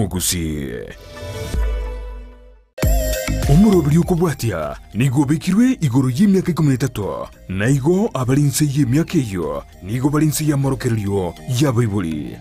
y'Omogusii. Omoroberi okobwatia nigo obekirwe igoro y'emiaka ikomi na etato, na igo abare inse y'emiaka eyio nigo bare inse y'amorokererio y'abaibori.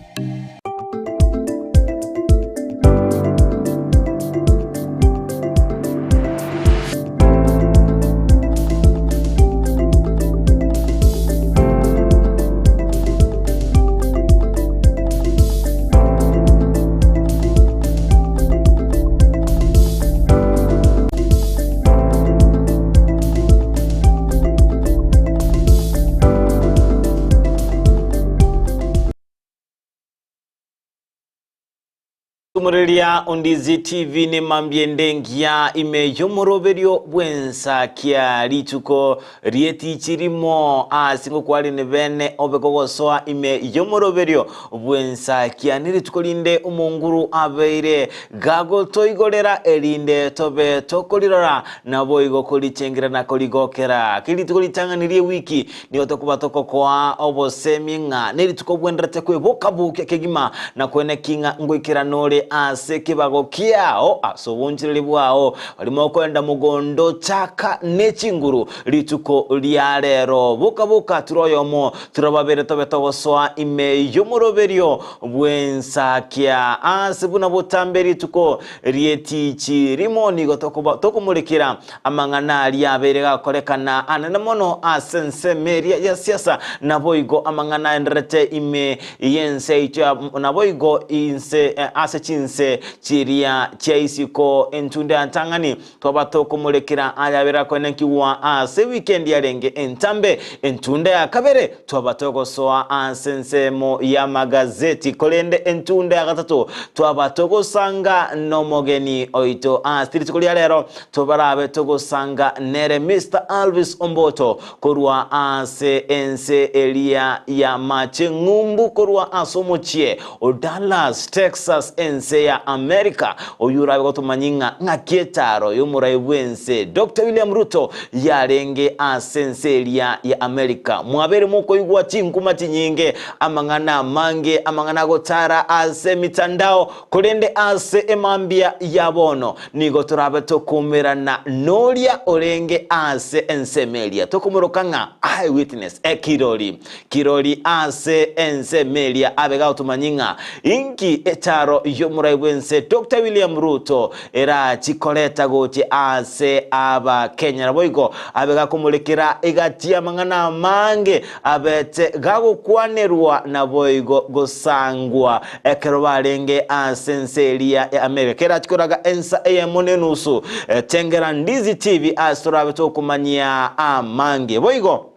Omoreria Ondizi TV nemambia ende engiya ime y'omoroberio bw'ensakia rituko ri'etichi rimo ase ngokwarene bene obe kogosoa ime y'omoroberio bw'ensakia nerituko rinde omonguru abeire gagotoigorera erinde tobe tokorirora naboigo korichengera na korigokera. Keri rituko ritang'ani ri'ewiki Nigo tokoba togokoa obosemi ng'a nerituko obwenerete kweboka-bokia kegima na kweneki ng'a ngoikerana ore ase ekebago kiao ase obonchereri bwao. Baria mokoenda mogondo chaka ne chinguru rituko ria rero. Boka-boka ture oyomo, ture babere tobe togosoa ime y'omoroberio bw'ensakia. Ase buna botambe rituko ri'etichi rimo nigo tokoba tokomorekera Amang'ana aria abeire gakorekana anene mono ase ensemo eria ya siasa, naboigo amang'ana aendererete ime y'ense yaito ya naboigo inse ase chinse chiria chia isiko entunda ya ntang'ani twaba tokomorekera aya abeire akoenenkigwa ase ewikendi yarenge entambe entunda ya kabere twaba togosoa ase ensemo y'amagazeti korende entunda ya gatato twaba togosanga nomogeni oito ase rituko ria rero Tobarabe togosanga nere Mister Alvis Omboto korwa ase ense eria ya mache ng'umbu korwa ase omochie o Dallas, Texas ense ya America. Oyio orabe gotomanyi ng'a ng'aki etaro y'omorai bw'ense Doctor William Ruto yarenge ase ense eria ya America. Mwabeire mokoigwa chinkuma chinyinge, amang'ana amange, amang'ana agotara ase emitandao, korende ase emambia ya bono Nigo torabe tokoumerana noria orenge ase ensemo eria, tokomoroka ng'a eye witness, ekirori, kirori ase ensemo eria, abe gagotomanyia ng'a inki etaro y'omorai bw'ense Doctor William Ruto erachi koreta gochia ase Abakenya. Naboigo abe gakomorekera egati y'amang'ana amange abete gagokwanerwa naboigo gosangwa Ekero barenge ase ense eria ya Amerika, kerachie koraga ensa eyemo na enusu, tengera Ndizi TV ase torabe tokomanyia amange. Boigo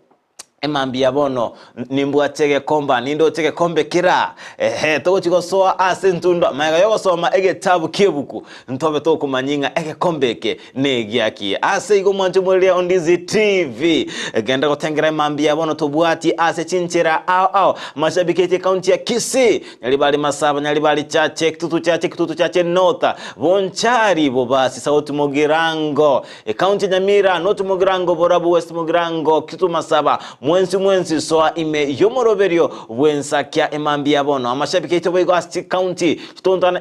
emambia bono nimbwate egekomba, nindoche egekombe kera, ehe, togochia gosoa ase entundo magega yogosoma egetabu ki'ebuku, ntobe tokomanyia ng'a egekombe eke Negiaki. Ase igo mwanche moriria Ondizi TV. Genda gotengera emambia bono tobwati ase chinchera ao ao. Mashabiki ete county ya Kisii, Nyaribari Masaba, Nyaribari Chache, Kitutu Chache, Kitutu Chache North, Bonchari, Bobasi, South Mugirango, Ecounty ya Nyamira, North Mugirango, Borabu, West Mugirango, Kitutu Masaba, mwensi mwensi soa ime yomoroberio bwensakia emambia bono. Amashabiki aito boigo ase chicounty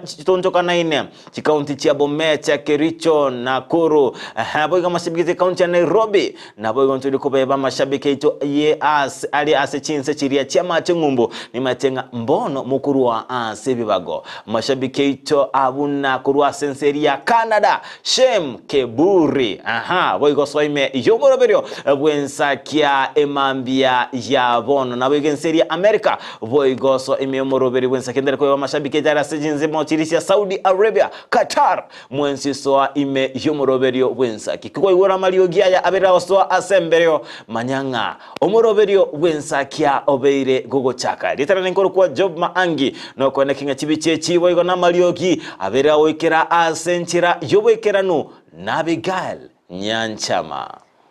chitontokanaine. Chikaunti chia Bomet, Kericho, Nakuru, naboigo amashabiki ase ekaunti ya Nairobi. Naboigo ntori kobeba amashabiki aito ye ase are ase chinse chiria chi'amache ng'umbu, nimanyete ng'a mbono mokorwa ase ebibago. Amashabiki aito abuna korwa ase ense eria ya Canada, Shem Keburi, aha, boigo soa ime y'omoroberio bw'ensakia emambia ya bono. Naboigo ense eria America, Boigo soa ime y'omoroberi bw'ense kende koeba amashabiki echare ase chinsemo chiria chia Saudi Arabia, Qatar, mwensi soa ime y'omoroberio bw'ensaki. Kikwaigwera amariogi aya abere agosoa ase embereo, manya ng'a omoroberio bw'ensakia obeire gogochaka. Rieta riane nkorokwa Job Maangi, nokoeneki ng'a chibicha echi boigo namariogi abere agoikera ase enchera y'oboikeranu n'Abigail Nyanchama.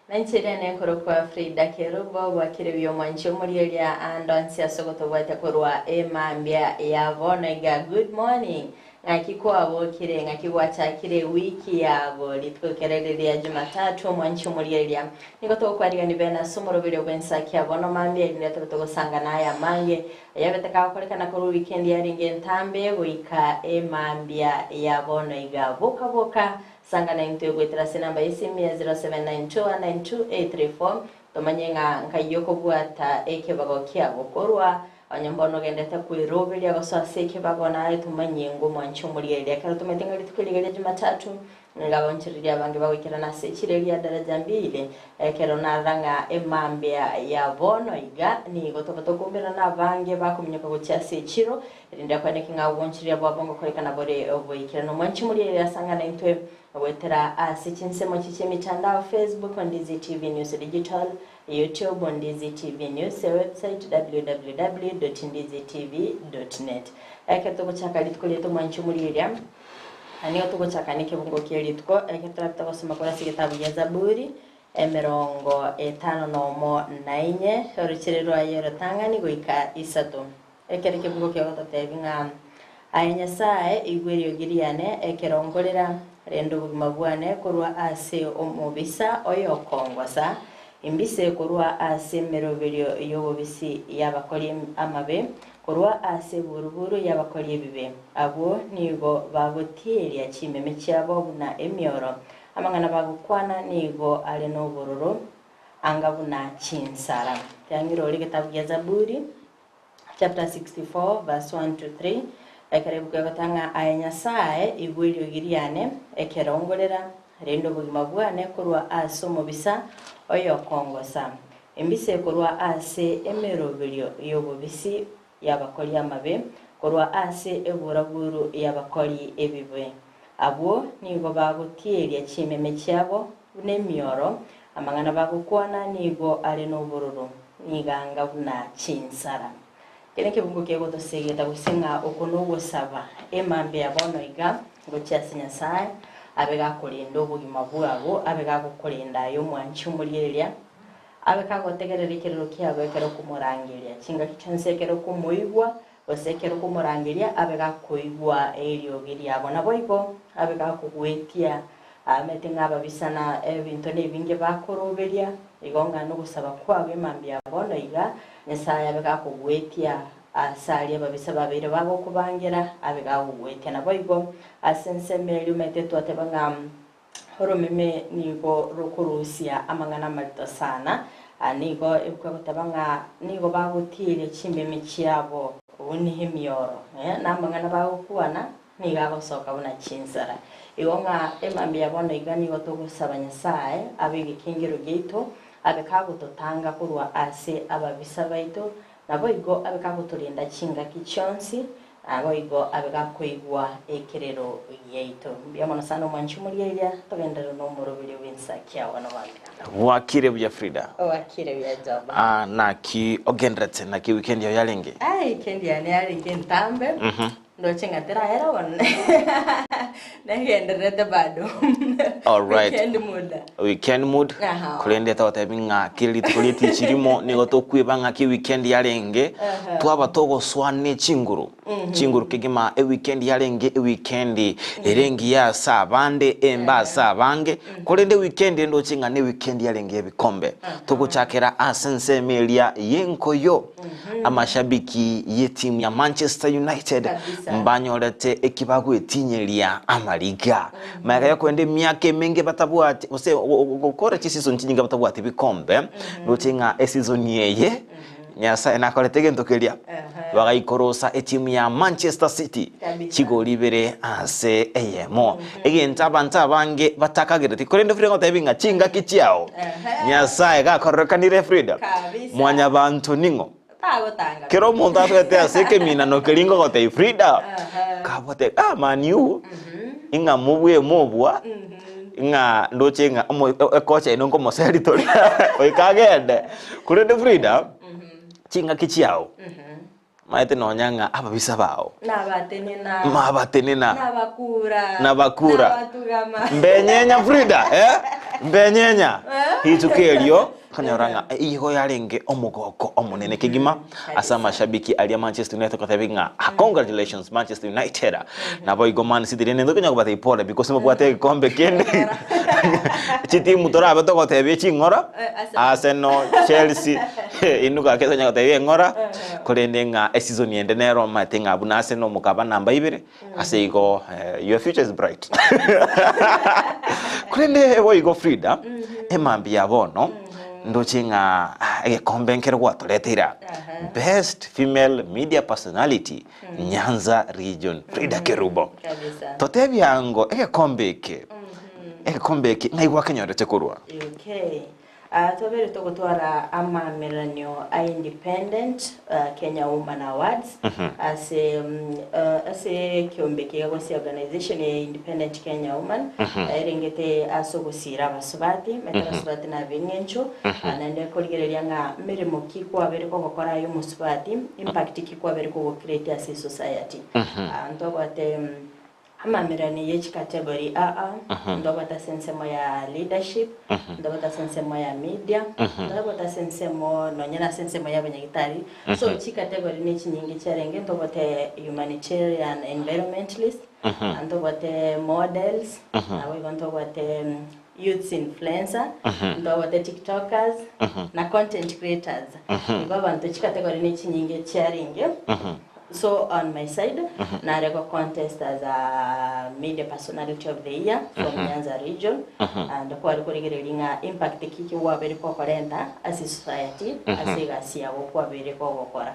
Na inche riria nenkorokwa Frida Kerubo, bwakire buya omwanchi omorieria ande onsi ase ogotobwatia korwa emambia ya bono iga. Good morning. Ng'aki kwabokire, ng'aki gwachakire ewiki yago, rituko ekero rire ria Jumatatu, omwanchi omorigereria. Nigo togokwarigania bene ase omoroberio bw'ensakia bono mambia erinde tobe togosangana aya amange ayabete kagokorekana korwa ewikendi yarenge entambe goika emambia ya bono iga. Boka boka, sangana intwe goetera ase enamba y'esimi ya 0792192834 tomanye ng'a nkai okobwata ekebago kiago korwa Onye mbono ogenderete kweroberia gosoa ase ekebago naye tomanyie ng'a omwanche omorigereria. Ekero tomanyete ng'a rituko riga ria Jumatatu ngabaonchoreria abange bagoikerana ase echiro eria daraja mbili, ekero narora ng'a emambia ya bono iga nigo toba tokoumberana abange bakominyoka gochia ase echiro, erinde akwaneke ng'a obonchoreria bwabo ngokorekana bore oboikeranu. Omwanche omorigereria asang'ane intwe goetera ase chinsemo echi chi'emitandao, Facebook, Ndizi TV News Digital, YouTube, Ndizi TV News, Website, www.ndizitv.net. Ekero togochaka rituko riaito mwanche omorigereria, nigo togochaka nekebungo kia rituko ekero torabe togosoma korwa ase egetabu gia Zaburi emerongo etano nomo na inye, orochere rwaye orotang'ani goika isato. Ekero ekebungo kiagototebia ng'a Aye Nyasae, igwa eriogi riane ekero nkorera, renda obogima bwane korwa ase omobisa oyokongosa, imbise korwa ase emeroberio y'obobisi y'abakori amabe, korwa ase eburuburu y'abakori ebibe. Abwo nigo bagotieria chimeme chiabo buna emioro, amang'ana bagokwana nigo are nobororo anga buna chinsara. Tiang'ira ore egetabu gia Zaburi. Chapter 64 verse 1 to 3, Ekero ebuku egoteba ng'a aye Nyasae, igwa eriogi riane ekero ngorera, renda obogima bwane korwa ase omobisa oyokongosa, imbise korwa ase emeroberio y'obobisi y'abakori amabe, korwa ase eburaburu y'abakori ebibe. Abwo nigo bagotieria chimeme chiabo buna emioro, amang'ana bagokwana nigo are nobororo, nigo anga buna chinsara. Eke nekebungo kegotosegeta gose ng'a oko nogosaba emambia ya bono iga gochia ase Nyasae, abe gakorenda obogima bwago, abe gagokorenda aye omwanchi omoriereria, abe kagotegerera ekerero kiago ekero okomorangeria, chingaki chionsi ekero okomoigwa, gose ekero okomorangeria abe gakoigwa eriogi riago. Naboigo abe gakogwetia Aamete ng'a ababisa na ebinto nebinge bakoroberia, igo ng'a nogosaba kwabo emambia ya bono iga, Nyasae abe gakogwetia aase aria ababisa babeire bagokobangera, abe gakogwetia. Naboigo ase ensemo eria omanyete twateba ng'a oromeme nigo rokorusia amang'ana amarito sana, nigo ebuku egoteba ng'a nigo bagotieria chimeme chiabo buna emioro, na amang'ana bagokwana Nigo agosoka buna chinsara. Igo ng'a emambia ya bono iga nigo togosaba Nyasae abe egekengero giaito, abe kagototanga korwa ase ababisa baito, naboigo abe kagotorinda chingaki chionsi, naboigo abe gakoigwa ekerero giaito. Mbuya mono sana omwanchi omorigereria, togenderere nomoroberio bw'ensa kia bono mambia. Bwakire buya Frida. Bwakire buya Joba. Ah, naki ogenderete naki weekend yao yarenge? Ai, weekend yane yarenge entambe. Ndoche ng'a teraera bono negendererete bado. Alright. Weekend mood. Weekend mood. Aha. Korende togotebi ng'a kera rituko rietichi rimo nigo tokweba ng'aki eweekend yarenge twaba togosoa ne chinguru chinguru kegima eweekend yarenge eweekend ere engiya ase abande embe ase abange korende eweekend ndoche ng'a ne eweekend yarenge ebikombe togochakera ase ensemo eria yenkoyo Amashabiki y'etimu ya Manchester United Kabisa. mbanyorete eki bagwetinyeria amariga magega yokoenda emiaka emenge batabwati gose gokora chiseason chinyinge batabwati bikombe roche ng'a eseason eye Nyasaye nakorete egento keria bagaikorosa etimu ya Manchester City Kabisa. chigori ibere ase eyemo egento abanto abange batakagereti korende Frida ngotebi ng'a chingaki chiao Nyasaye gakororekanire Frida Kabisa. Mwanyabanto ning'o? Tagotanga. Kera omonto asoete ase ekeminano keria ngogotebia Frida, Aha. kabwate ah Man U, ing'a mobue mobua, ing'a ndoche ing'a omo ekocha eno nkomoseri tore goika agende. Korende Frida, chingaki chiao, Omanyete nonya ng'a ababisa bao Nabatenena. mabatenena Nabakura. Nabakura. Nabatugama. Mbenyenya Frida eh? Mbenyenya rituko erio nkanyora ng'a igo yarenge omogoko omonene kegima ase amashabiki aria Manchester United gotebia ng'a "Ah, congratulations Manchester United. Naboigo Man City rende ntokonya kobatebia pole because mobwate egekombe kende. Chitimu torabe togotebia ching'ora Arsenal, Chelsea, inwe gaki tonya gotebia eng'ora korende ng'a eseason ende nero omanyete ng'a buna Arsenal mokaba namba ibere Ase igo your future is bright. Korende boigo Frida, emambia ya bono ndoche ng'a ah, egekombe nkere gwatoreteire aa. Best female media personality Nyanza region Frida Kerubo. Kabisa. Totebie ango egekombe eke egekombe eke ng'ai gwakenyorete korwa? Okay. Aa tobere togotwara amaamereranio a Independent Kenya Woman Awards ase ase ekiombe kiga gose organization ya Independent Kenya Woman erengete ase ogosiira abasubati, omanyete abasubati nabe eng'encho naende korigereria ng'a meremo ki kwabere kogokora aye omosubati, impact ki kwabere kogocreate ase esociety. Ntobwate Amamererano ye chikategori aa, ndobwate ase ensemo ya leadership, ndobwate ase ensemo ya media, ndobwate ase ensemo nonye na ase ensemo ya abanyagitari. So chikategori ne chinyinge chiarenge, ntobwate humanitarian environmentalist, ntobwate models, naboigo ntobwate youths influencer, ntobwate tiktokers, na content creators. Igo abanto chikategori ne chinyinge chiarenge. So on my side nare go contest as a media personality of the year from Nyanza region and kware korigereria ng'a impact ki ki gwabeire gokorenta ase society ase egasi yago kwabeire kogokora.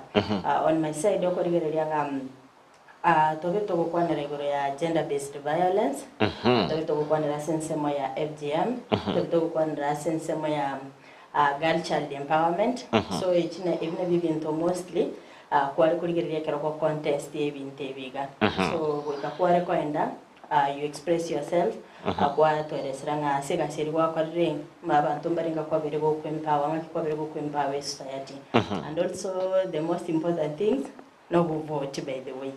On my side okorigereria ng'a tobe togokwanera igoro ya gender based violence, tobe togokwanera ase ensemo ya FGM, tobe togokwanera ase ensemo ya girl child empowerment. So echi na ebi nabio ebinto mostly Kware korigereria ekero go contest ebinto ebi iga. So goika kware koenda you express yourself gwatoeresera ng'a ase egasi eria gwakorire ng'a abanto mbarenge kwabeire goko empower ng'aki kwabeire goko empower esociety. And also the most important things nobovote by the way.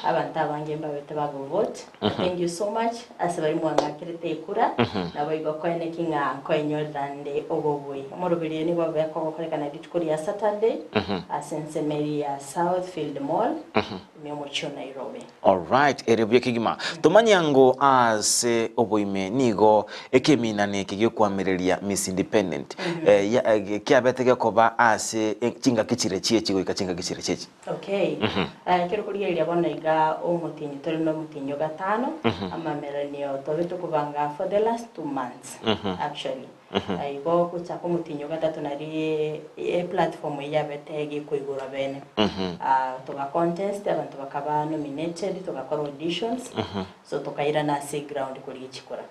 Abanto abange mbabete bagovote thank you so much ase baria mwang'akerete ekura naboigo koeneki ng'a nkoenyorera nde obobui. Omoroberi oyo nigo obe kogokorekana rituko ria Saturday ase ensemo eria ya Southfield Mall ime omochie o Nairobi. Alright, ere buya kegima. Tomanye ango ase oboime nigo ekeminana eke giokoamereria Miss Independent eh, ya, eh, kiabete gekoba ase eh, chingaki chire chiechi goika chingaki chire chiechi. Okay. Ekero okorigereria bono iga omotienyi tore nomotienyi o gatano, amameranio tobe tokobanga for the last 2 months actually. Igo gochaka omotienyi o gatato nari eplatform eyio yabete gekoigorwa bene. Toga contest, abanto bakaba nominated, togakora auditions, so tokairana ase eground korigia chikura.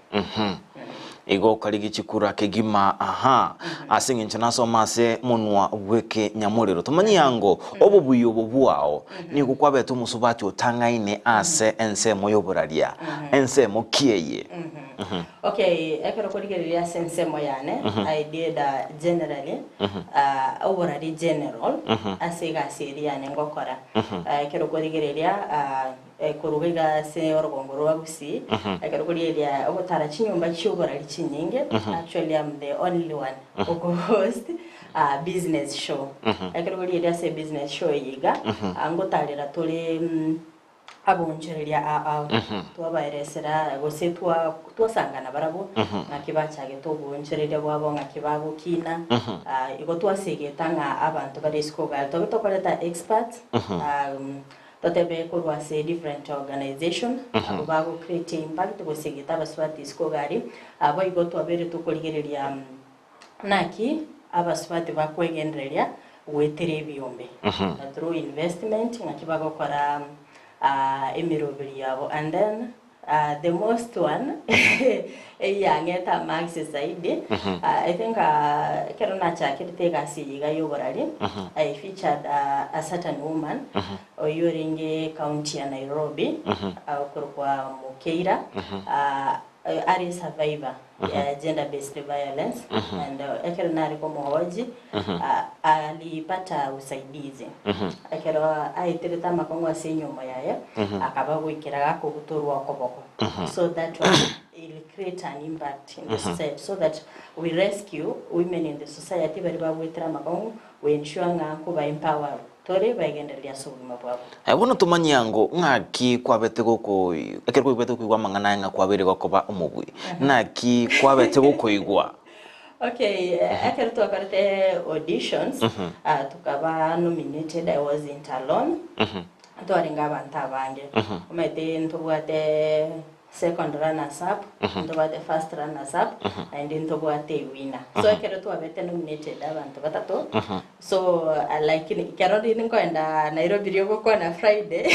Igo okarigia chikura kegima aha ase eng'encho nasoma ase monwa bw'ekenyamorero. Tomanye ango obobuya obo bwao nigo kwabete omosubati otang'aine ase ensemo y'oboraria ensemo ki eye? Okay, ekero okorigereria ase ensemo yane, I did generally, oborari general, ase egasi eria yane ngokora. Ekero okorigereria korwa iga ase orogongo rwa Gusii, ekero okorigereria ogotara chinyomba chi'oborari chinyinge, actually I'm the only one okohost business show. Ekero okorigereria ase ebusiness show eye iga, ngotarera tore abonchoreria ao twabaeresera gose twasangana barabwo ng'aki bachagete oboonchoreria bwabo ng'aki bagokina. Igo twasegeta ng'a abanto bare isiko iga tobe tokoreta experts totebe korwa ase different organization abwo bago create impact gosegeta abasubati isiko iga aria. Boigo twabeire tokorigereria naki abasubati bakwegendereria goetera ebiombe through investment ng'aki bagokora emeroberi yabo and then the most one eyang'ete amax zaidi I think ekero nachakerete egasi eye iga ya oborari I featured a certain woman oyio orenge county ya Nairobi okorokwa Mukeira. Are survivor ya gender based violence and ekero nare komohoji alipata usaidizi. Ekero aeterete amakong'u ase enyiomo yaye akaba goikera gakobutorwa okoboko. So that one will create an impact in the society so that we rescue women in the society baria bagoetera amakong'u we ensure ng'a nkoba empower Tore baegendereria ase obogima bwabo. Aye bono tomanyie ango ng'aki kwabete goko ekero kwaigwete koigwa amang'ana aya ng'a kwabeire gokoba omobui, naki kwabete gokoigwa? Okay, ekero twakorete auditions, tukaba nominated, I wasn't alone, twarenge abanto abange. Omanyete ntobwate Second runners up, ntobwate first runners up, naende ntobwate ewinner. So ekero twabete nominated abanto batato, so like ekero rende nkoenda Nairobi riria ogokwana Friday,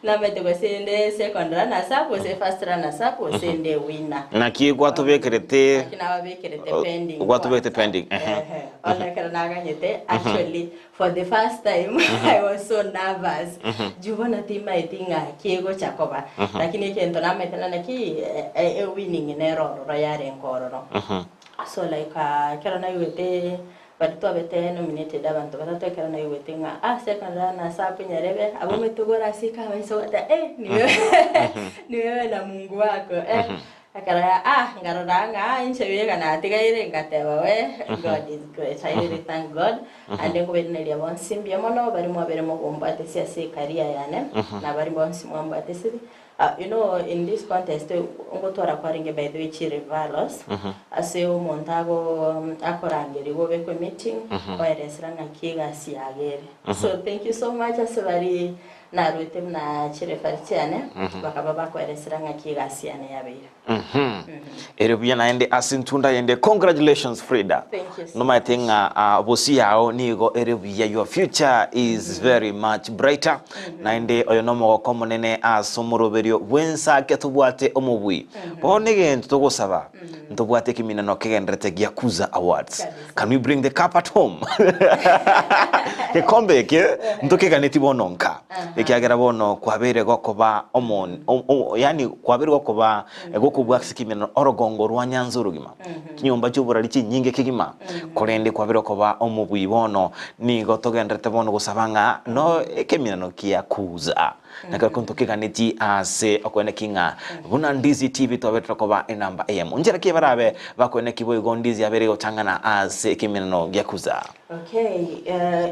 namanyete gose inde second runners up, gose first runners up, gose inde ewinner. Naki gwatobekerete Naki nababekerete pending gwatobekerete kwanza. pending, ehe. Ehe. Bono ekero naganyete, actually For the first time I was so nervous juu bono timaeti ng'a kegocha koba lakini egento namaete ng'a naki e winning nere ororo yarenge ororo so like ekero naigwete baria twabete nominated abanto batato ekero naigwete ng'a ah second runners up nyarebe abwo omanyete ase ekabaisa ogoteba eh ni wewe na Mungu wako eh. Akarora, ah, nkarora ng'a ah, inche bieka natigaire, ngateba, we, God is great. I really thank God. Ande nkobairaneria bonsi mbuya mono, baria mwabere mogombwatesia ase ecareer yane, na baria bonsi mwambwatesiri. Ah, you know, in this contest, ngotwara kwarenge by the way chi referrals, ase omonto ago akorangerigwa obekwe meeting, oeresera ng'aki egasi yago ere. So thank you so much ase baria Naruete buna chirefari chiane, bakaba bakoeresera ng'aki egasi yane yabeire. Ere buya naende ase ntunda yende congratulations Frida. Thank you so Nomaete much. ng'a ah, bosi yao nigo ere buya your future is very much brighter. Naende oyo nomogoko omonene ase omoroberio bw'ensake tobwate omobui. Bono egento togosaba ntobwate ekeminano kegenderete gia Kuza Awards. Kabisa. Can we bring the cup at home? Gekombe eke ntokeganeti bono nka ekiagera bono kwabeire gokoba omo o- o- yaani kwabeire gokoba gokobua ase ekeminano orogongo rwa Nyanza orogima chinyomba chi'oborari chinyinge kegima korende kwabeire gokoba omobui bono nigo togenderete bono gosaba ng'a no ekeminano kia Kuza. Nakero konto keganeti ase okoeneki ng'a buna Ndizi TV twabete koba enamba eyemo. Nchera ki barabe bakoeneki boigo Ndizi abere gotang'ana ase ekeminano gia Kuza? Okay,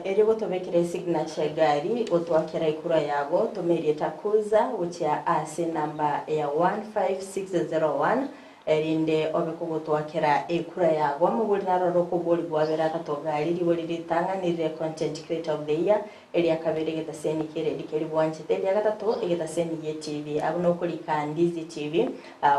erio gotobekera esignature egari gotwakera ekura yago toma erieta Kuza gochia ase enamba ya 15601 Erinde obe kogotwakera ekura yago amabori naroro okoborigwa abere agatogari ribori ritang'ani rire Content Creator of the Year, eria kabere egetaseni ki'eredi keria bwanchete, eria gatato egetaseni gi'etibi. Abwo nokorika Ndizi TV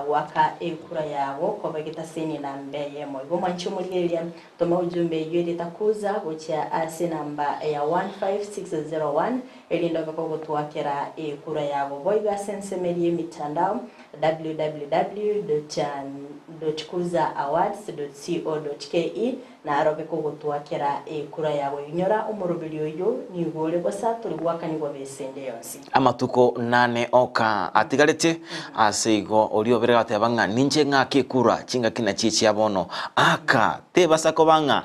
goaka ekura yago koba egetaseni namba eyemo. Igo mwanche omorigereria, toma ujumbe eyio erieta Kuza gochia ase enamba ya 15601 erinde obe kogotwakera ekura yago. Boigo ase ensemo eria y'emitandao www.kuzaawards.co.ke Narobe kogotwakera ekura yago. Inyora omoroberi oyio nigo ore bosa, tori goakanigwa b'esende yonsi. Amatuko nane oka atigarete, ase igo oria obere agateba ng'a ninche ng'ake ekura chingaki nachio echia bono. Aka tebasa koba ng'a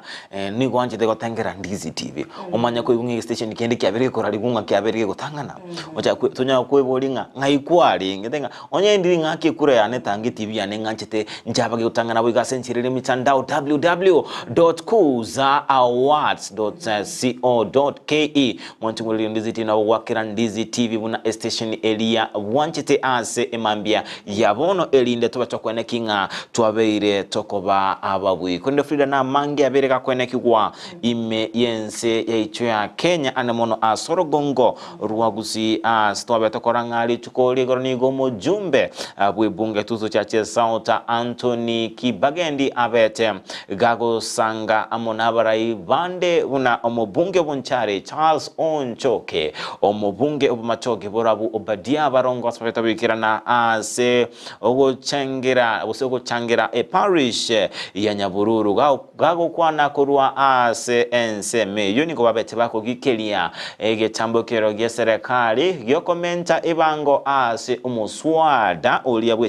nigo anchete gotengera Ndizi TV. Omanye koigwa ng'a egestation kende kiabeire gekorarigwa ng'a kiabeire gegotang'ana. Ocha tonyare kweboria ng'a ng'ai kwarenge ng'a onye ndiri ng'ake ekura yane etange etibi yane ng'anchete nchaba gegotang'ana boigo ase enchera ere emitandao www.kuzaawards.co.ke Mwanche ng'orere Ndizi TV nabo gwakera Ndizi TV buna estation eria bwanchete ase emambia ya bono erinde tobe tokweneki ng'a twabeire tokoba ababui. Korende Frida namange abeire gakwenekigwa ime y'ense yaito ya Kenya ande mono ase orogongo rwa Gusii ase twabete korang'a rituko rigoro nigo omojumbe bw'ebunge Tuzo Chache Sauta Anthony Kibagendi abete gagosanga amo nabarai bande buna omobunge Bonchari Charles Onchoke, omobunge Obomachoge Borabu Obadia Barongo ase babete goikerana ase ogochengera gose ogochangera eparish ya Nyabururu. Gagokwana korwa ase ensemo eyio nigo babete bakogikeria egetambokero gi'eserekari gi'okomenta ebango ase omoswada oria bwe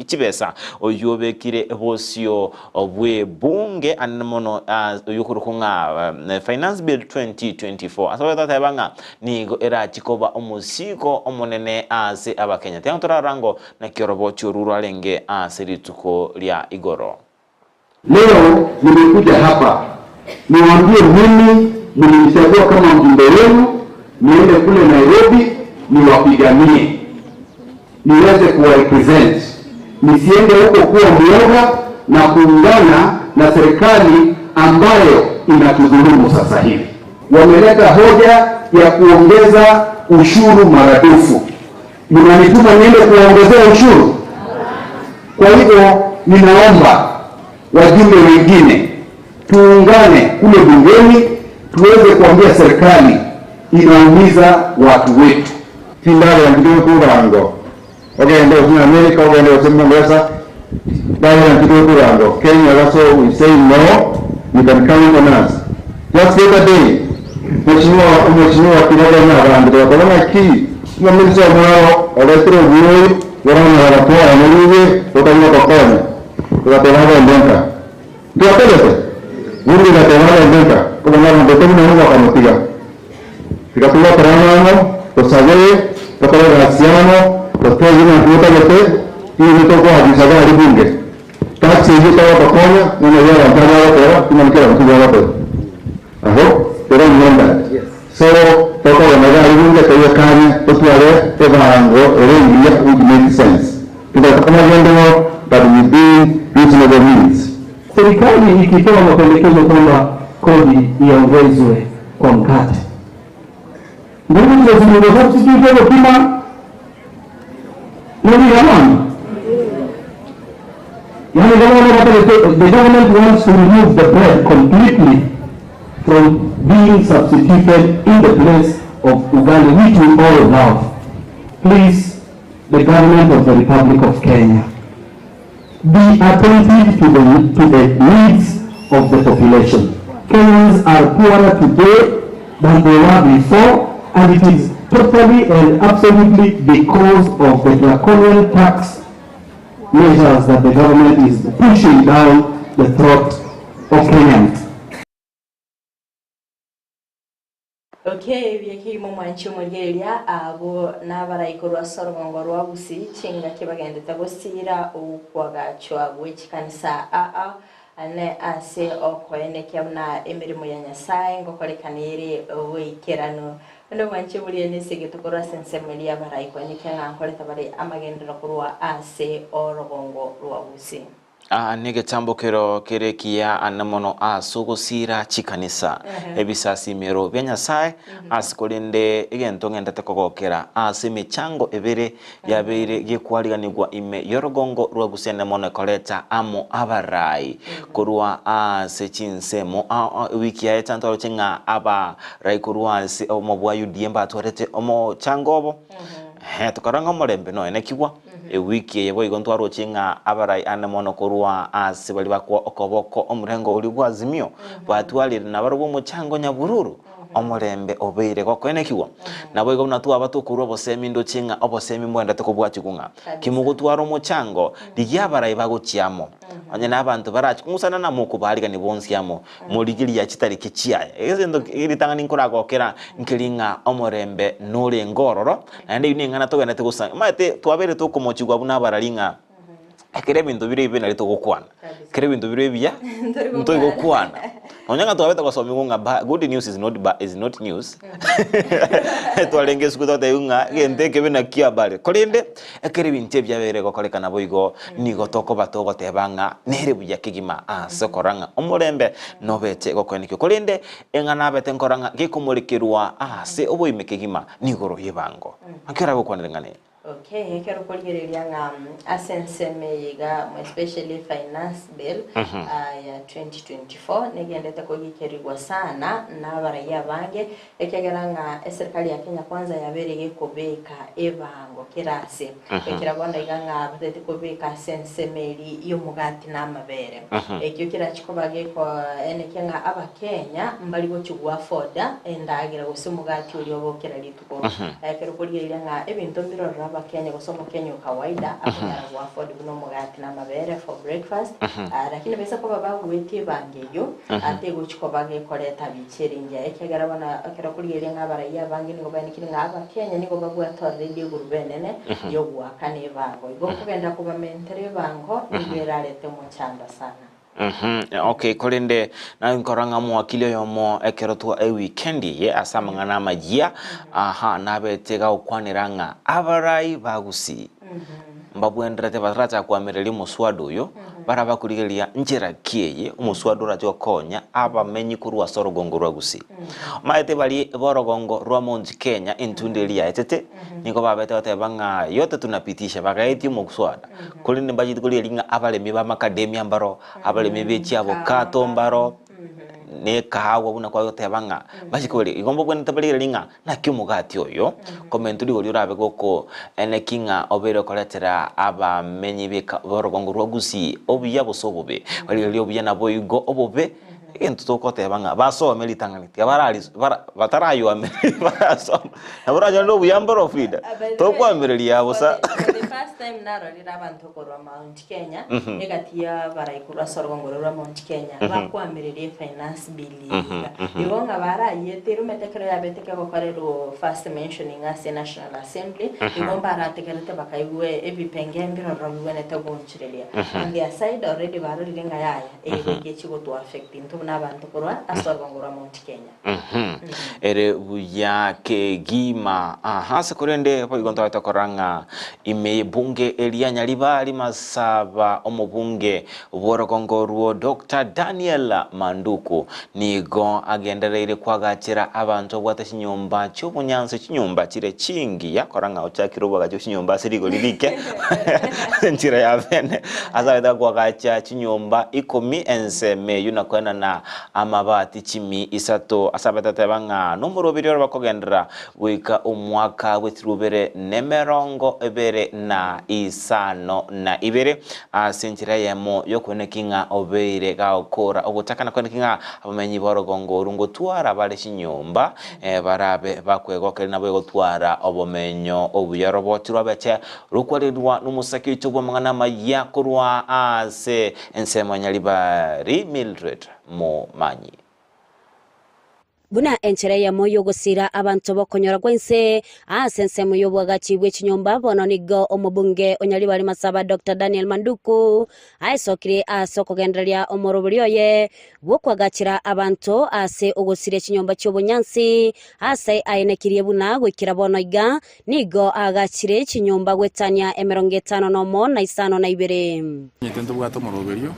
chibesa oyio obekire bosio bw'ebunge anene mono oyio okorokwa ng'a Finance Bill 2024 ase bagoteba ng'a nigo erachi koba omosiko omonene ase Abakenya. Tiga torarora ngo naki orobochi oru rwarenge ase rituko ria igoro. Leo nimekuja hapa niwaambie mimi mlinichagua kama mjumbe wenu niende kule Nairobi niwapiganie, niweze kuwarepresent, nisiende huko kuwa mwoga na kuungana na serikali ambayo inatudhulumu sasa hivi. Wameleta hoja ya kuongeza ushuru maradufu. Mnanituma niende kuwaongezea ushuru? Kwa hivyo ninaomba wajumbe wengine tuungane kule bungeni tuweze kuambia serikali inaumiza watu wetu. Tindalo yanchite kurango ogende gose America ogende gose Mombasa dalo yanchite kurango Kenya also we say no you can count on us just the other day mheshimiwa mheshimiwa Kiroga na abandu bakora naki ng'ominso omwao oretire obuoyi borona bagatwara noruge rokanywa gokonya tugateba abendenka twatebete bundi gateba abendenka kobanga abanto tebuna bakamotiga tiga tugakora ng'ang'o tosabe tokore egasi amo totebie ng'a ntotagete nigo tokoagisaga aria bunge tax eyio togotokonya bono eyio abanto aba bagoteba buna kera omonto bagoteba I hope they don't want that so tokogenda iga aria bunge toyekanye totware ebango ere engiya which makes sense totataka magenderero but within reasonable means. Serikali ikitoa mapendekezo kwamba kodi iongezwe kwa mkate, nguvu za substitute kima nani Yani the government wants to remove the bread completely from being substituted in the place of ugali, which we all love. Please, the government of the Republic of Kenya, be attentive to the, to the needs of the population. Kenyans are poorer today than they were before, and it is totally and absolutely because of the draconian tax measures that the government is pushing down the throat of Kenyans. Okay, buya kegima omwanchi omorigereria abwo nabarai korwa ase orogongo rwa Gusii chingaki bagendete gosiira okwagachwa gwe chikanisa aa ane ase okoenekia buna emeremo ya Nyasae ngokorekana ere boikeranu. Onde omwanchi omorigereria nesegeto korwa ase ensemo eria y'abarai koenekia ng'a nkoreta bare amagenderero korwa ase orogongo rwa Gusii. Aa negetambokero kere ekiya ane mono ase ogosiira chikanisa, ebisasimero bia Nyasae, ase korende egento ng'endete kogokera ase emechango ebere yabeire gekwariganigwa ime y'orogongo rwa Gusii ane mono ekoreta amo abarai korwa ase chinsemo ao ewiki yaeta ntoroche ng'a abarai korwa ase obomo bwa UDA mbatwarete omochango obo, ehe tokarora ng'a omorembe noenekigwa. Ewiki eye boigo ntwaroche ng'a abarai ane mono korwa ase baria bakoa okoboko omorengo oria bw'Azimio batwarire nabarobwo omochango nyabururu, omorembe obeire gokoenekigwa. Naboigo buna twaba tokorua obosemi ndoche ng'a obosemi mbwendete kobwatigwa ng'a kimogotwara omochango rigia abarai bagochia amo. Onye nabanto barache kong'usana na mokobaarigania bonsi amo, morigereria chitariki chiaye. Egento ritang'ani nkoragokera nkeri ng'a omorembe norenge ororo, Naende eyio neng'ana togenderete gosanga. Omanyete twabeire tokomochigwa buna abarari ng'a ekero ebinto bire ebibe nario togokwana, ekero ebinto bire ebiya ntori gokwana. Nonya ng'a twabete gosomigwa ng'a ba good news is not ba is not news, twarenge esukuru twatebiwa ng'a egento ekebe nakio habari. Korende ekero ebinto ebi biabeire gokorekana boigo, nigo tokoba togoteba ng'a nere buya kegima ase okorora ng'a omorembe nobete gokoenekigwa. Korende eng'ana abete nkorora ng'a gekomorekerwa ase oboime kegima, Nigoro y'ebango. Naki oragokwanere ng'a ne. Okay, ekero okorigereria ng'a ase ensemo eye iga more especially finance bill ya 2024 negendete kogikerigwa sana na abaraiyo abange ekiagera ng'a eserikali ya Kenya Kwanza yabeire gekobeka ebango kera ase ekera bono iga ng'a batagete kobeka ase ensemo eria y'omogati na amabere ekio kerachi koba geko enekia ng'a abakenya mbari gochi go afford endagera gose omogati oria obo kera rituko. Ekero okorigereria ng'a ebinto mbirororo abakenya gose omokenya o kawaida akonyara go afford buna omogati na amabere for breakfast, lakini baisa koba bagoetia ebango eyio, tegochi koba gekoreta bicha ere engiya ekiagera bono ekero okorigereria ng'a abaraiyo abange nigo baenekirie ng'a abakenya nigo babwate already egurube enene yogoakana ebango. Igo okogenda kobamentera ebango nigo erarete omochando sana. Okay, korende naye nkorora ng'a omowakili oyomo ekero twa ewikendi eye ase amang'ana amayia, aha, nabete gagokwanera ng'a abarai ba Gusii mbabwenderete bataracha koamereria omoswada oyo, bara bakorigereria nchera ki eye omoswada orache gokonya abamenyi korwa ase orogongo rwa Gusii. Omanyete baria b'orogongo rwa Mount Kenya entunda eria yaetete, nigo babete goteba ng'a yote tunapitisha, bagaetia omoswada. Korende mbachete korigereria ng'a abaremi ba macadamia mbaro, abaremi be chiavocato mbaro, na ekahawa buna kwagoteba ng'a bachie koria. Igo mbabwenerete barigererie ng'a naki omogati oyo, komenta rigori orabe goko eneki ng'a obeire okoretera abamenyi b'eka b'orogongo rwa Gusii obuya gose obobe. Barigererie obuya naboigo obobe, egento togoteba ng'a basome ritang'ani tiga barari bara batarayoamereria barasoma. Nabo oranyore obuya mboro Frida, tokoamereria bosa. For the first time narorire abanto korwa Mount Kenya, egati ya abarai korwa ase orogongo rwa Mount Kenya, bakoamereria efinance bill eye iga. Igo ng'a barayiete eromete ekero yabete kegokorerwa first mentioning ase National Assembly, igo mbarategerete bakaigwa ebipengee mbirororo bibwenerete goonchoreria. On their side already barorire ng'a yaya, eye goika echie goto affect intwe buna abanto korwa ase orogongo rwa Mount Kenya. Ere buya kegima. Aha, ase korende boigo ntobate korora ng'a ime y'ebunge eria Nyaribari Masaba omobunge bw'orogongo orwo Doctor Daniel Manduku nigo agendereire kwagachera abanto babwate chinyomba chi'obonyansi chinyomba chire chingiya korora ng'a ochakire oboagachi bwe chinyomba ase rigori rike ase enchera ya bene ase abete kwagacha chinyomba ikomi ensemo eyio na koenana amabati chimi isato ase abatateba ng'a nomoroberi ore bakogenderera goika omwaka bw'echirubere nemerongo ebere na isano na ibere, ase enchera eyemo y'okoeneki ng'a obeire gagokora ogotakana koeneki ng'a abamenyi b'orogongo oru ngotwara bare chinyomba barabe bakwegokeria nabo egotwara obomenyo obuya. Roboti rwabeche rokwarerwa nomosake oito bw'amang'ana amayia korwa ase ensemo ya Nyaribari Mildred. Momanyi. Buna enchera eyemo y'ogosiira abanto b'okonyora gw'ense ase ensemo y'oboagachi bwe chinyomba, bono nigo omobunge o Nyaribari Masaba Doctor Daniel Manduku aesokirie ase okogendereria omorobori oye bw'okoagachera abanto ase ogosiria chinyomba chi'obonyansi ase aenekirie buna goikera bono iga nigo aagachire chinyomba goetania emerongo etano nomo na isano na ibere. Intwe ntobwate omoroberio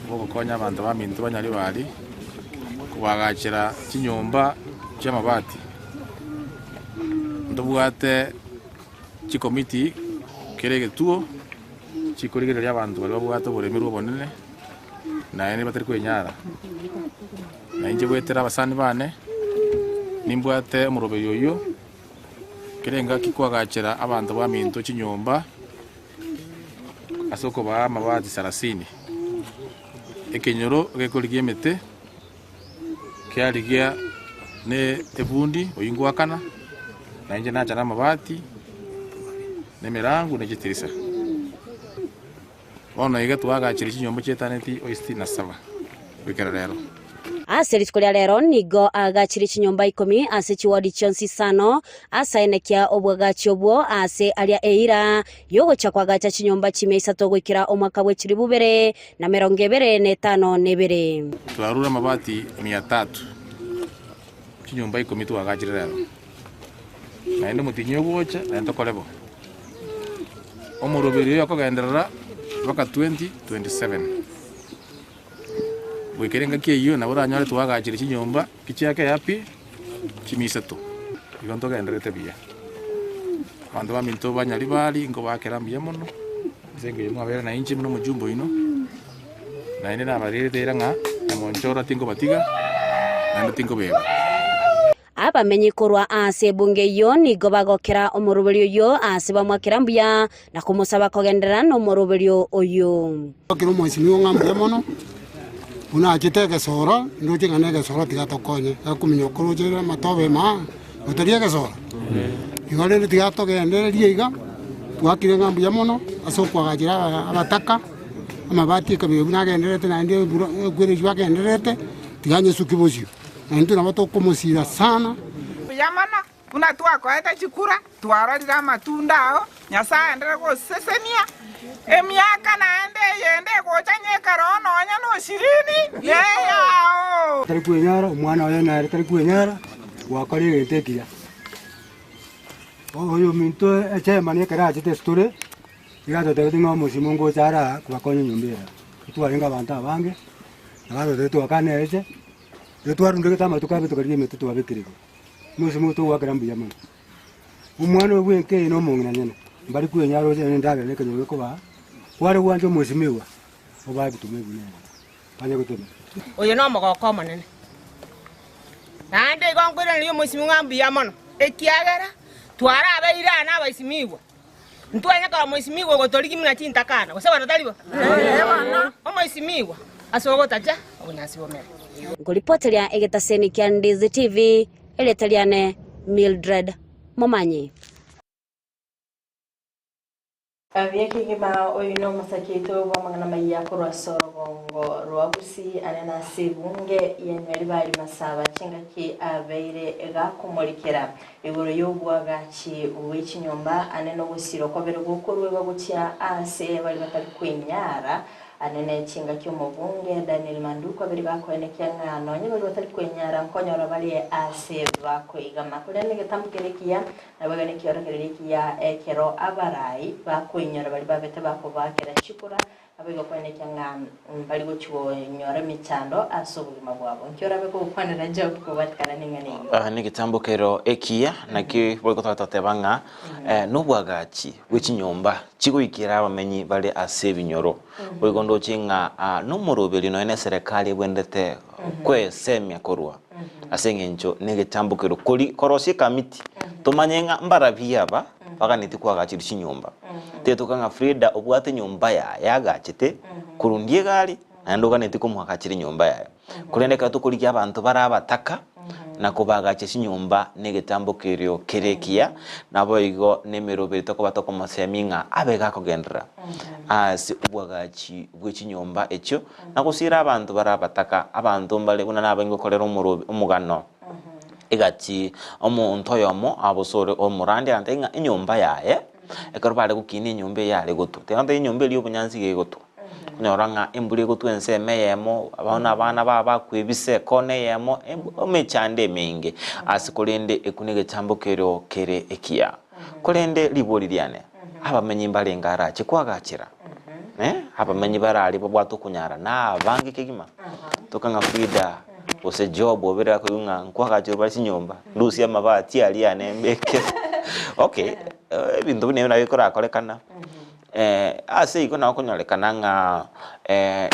bw'ogokonya abanto baminto ba Nyaribari kobaagachera chinyomba chi'amabati. Ntobwate chikomiti kera egetuo chikorigereria abanto baria babwate oboremerwa obonene naende batari kwenyara. Na inche goetera abasani bane, nimbwate omoroberio oyio, kera engaki koagachera abanto baminto chinyomba ase okobaa amabati sarasini. Ekenyoro gekorigia emete, kiarigia ne ebundi oyio ngoakana, na inche nacha namabati, na emerango, ne chitirisa. Bono iga twaagachire chinyomba chiaetaneti o isitini na saba goikera rero. Ase rituko ria rero nigo aagachire chinyomba ikomi ase chiwodi chionsi isano, ase aenekia obwagachi obwo aase aria eira y'ogocha koagacha chinyomba chimia isato goikera omwaka bwe chilifu bibere na emerongo ebere na etano na ebere. Twarure amabati mia tatu, chinyomba ikomi twaagachire rero. Naende omotienyi ogocha, naende tokore bo. Omoroberi oyo okogenderera mpaka 2027. Goikera engaki eyio nabo oranyore twaagachire chinyomba ki chiake pi chimia isato. Igo ntogendererete buya. Abanto baminto ba Nyaribari nkobakera mbuya mono, ase engencho mwabeire na inche buna omojumbe oino, naende nabarerete eira ng'a nyamonchora tinkobatiga, naende tinkobeba. Abamenyi korwa ase ebunge eyio nigo bagokera omoroberio oyio ase bamwakera mbuya na komosaba kogenderera nomoroberio oyio. Kera omwesimigwa ng'a mbuya mono, buna achete egesoro, ndoche ng'a negesoro tiga atokonye, gakominyoka koroche ere amatobe ime aa, gotoria egesoro. Igo rende tiga togendererie iga, twakire ng'a mbuya mono ase okoagachera aba abataka, amabati ekabira buna agendererete naende embura ekwere eywo agendererete, tiga anyesuki bosio. Na intwe nabo tokomosira sana. Mbuya mono, buna twakoete chikura, twarorire amatunda ao, Nyasae aenderere gosesenia emiaka naende eyende egocha nyekero nonya noshirini neyao. Tari kwenyara, omwana oye nere tari kwenyara, gwakora egento ekiya. Oyominto echemani ekero achete ase tore, nigo atotebetie ng'a omosimo ngocha are aa kobakonya enyomba eye. Twarenge abanto abange, nabo atotebetie twakane eche. Ekero twarundegete amatuko abere tokarigia emete twabekire igoro, omosemo oyo togoakera mbuya mono. Omwana oyo bwenka eye na omong'ina nyene, mbari kwenyara roche nonye endagera na ekenyoro gekobaa, kware gwancha omwesimigwa, obae ebituma ebi buna ebi, banye gotema. Oyo nomogoko omonene. Naende igo nkoiraneria omoisimigwa ng'a mbuya mono, ekiagera twarabeire aa nabaisimigwa. Ntwanye koba omoisimigwa ogotorigia buna chintakana, gose bono tari bo? Omoisimigwa ase ogotacha obonyansi bomere. Nkoripoteria egetaseni kia Ndizi TV, erieta riane Mildred Momanyi. Buya kegima oyo nomosake oito bw'amang'ana maiya korwa ase orogongo rwa Gusii ane nase ebunge ya Nyaribari Masaba chingaki abeire gakomorikera Igoro y'oboagachi bwe chinyomba ane nogosira okobere gokoruegwa gochia aase baria batari kwenyara, ane ne chingaki omobunge Daniel Manduku abere gakoenekia ng'a nonye baria batari kwenyara nkonyora bare aase bakoigama. Korende egetambo keria ekiya naboigo nekiorokererio ekiya ekero abarai bakoinyora baria babete bakobaakera chikura Naboigo koenekia ng'a mbari gochia konyora emechando ase obogima bwabo. Nki orabe kogokwanera Job kobwatikana neng'ana eyio? Ah, negetambo kero ekiya naki boigo tware toteba ng'a eh, nobwagachi bwe chinyomba chigoikera abamenyi bare ase ebinyoro. Boigo ndoche ng'a ah, nomoroberi nonya na eserekari ebwenerete kwesemia korwa ase eng'encho negetambo kero kori korosia ekamiti tomanye ng'a mbarabi aba baganeti koagachirwa chinyomba. Tetoka ng'a Frida obwate enyomba yaye agachete korundia egari naende oganeti komoagachera enyomba yaye. Korende ekero tokorigia abanto bare abataka na kobaagachia chinyomba na egetambo kerio kere ekiya, naboigo na emeroberi tokoba tokomosemia ng'a abe gakogenderera ase obwagachi bwe chinyomba echio na gosiira abanto bare abataka, abanto mbare buna nabainge gokorera omorobe omogano. Egati omonto oyomo abosore omorandi agantebia ng'a enyomba yaye, ekero bare gokina enyomba eye yare gotwa, tiga enyomba eria obonyansi iga egotwa, okonyora ng'a embura egotwa ensemo eyemo, bono abana babo bakwebisa ekona eyemo, emechando emenge ase korende ekio na egechambo kerio kere ekiya. Korende ribori riane, abamenyi mbarenge arache koagachera? Abamenyi bare aria babwate okonyara nabange kegima? Toka ng'a Frida gose Job obere akoigwa ng'a nkoagachirwe bare chinyomba, ndusie amabati aria ane mbeke. Okay, ebinto buna ebio nabio bikorakorekana, ase igo nabo okonyorekana ng'a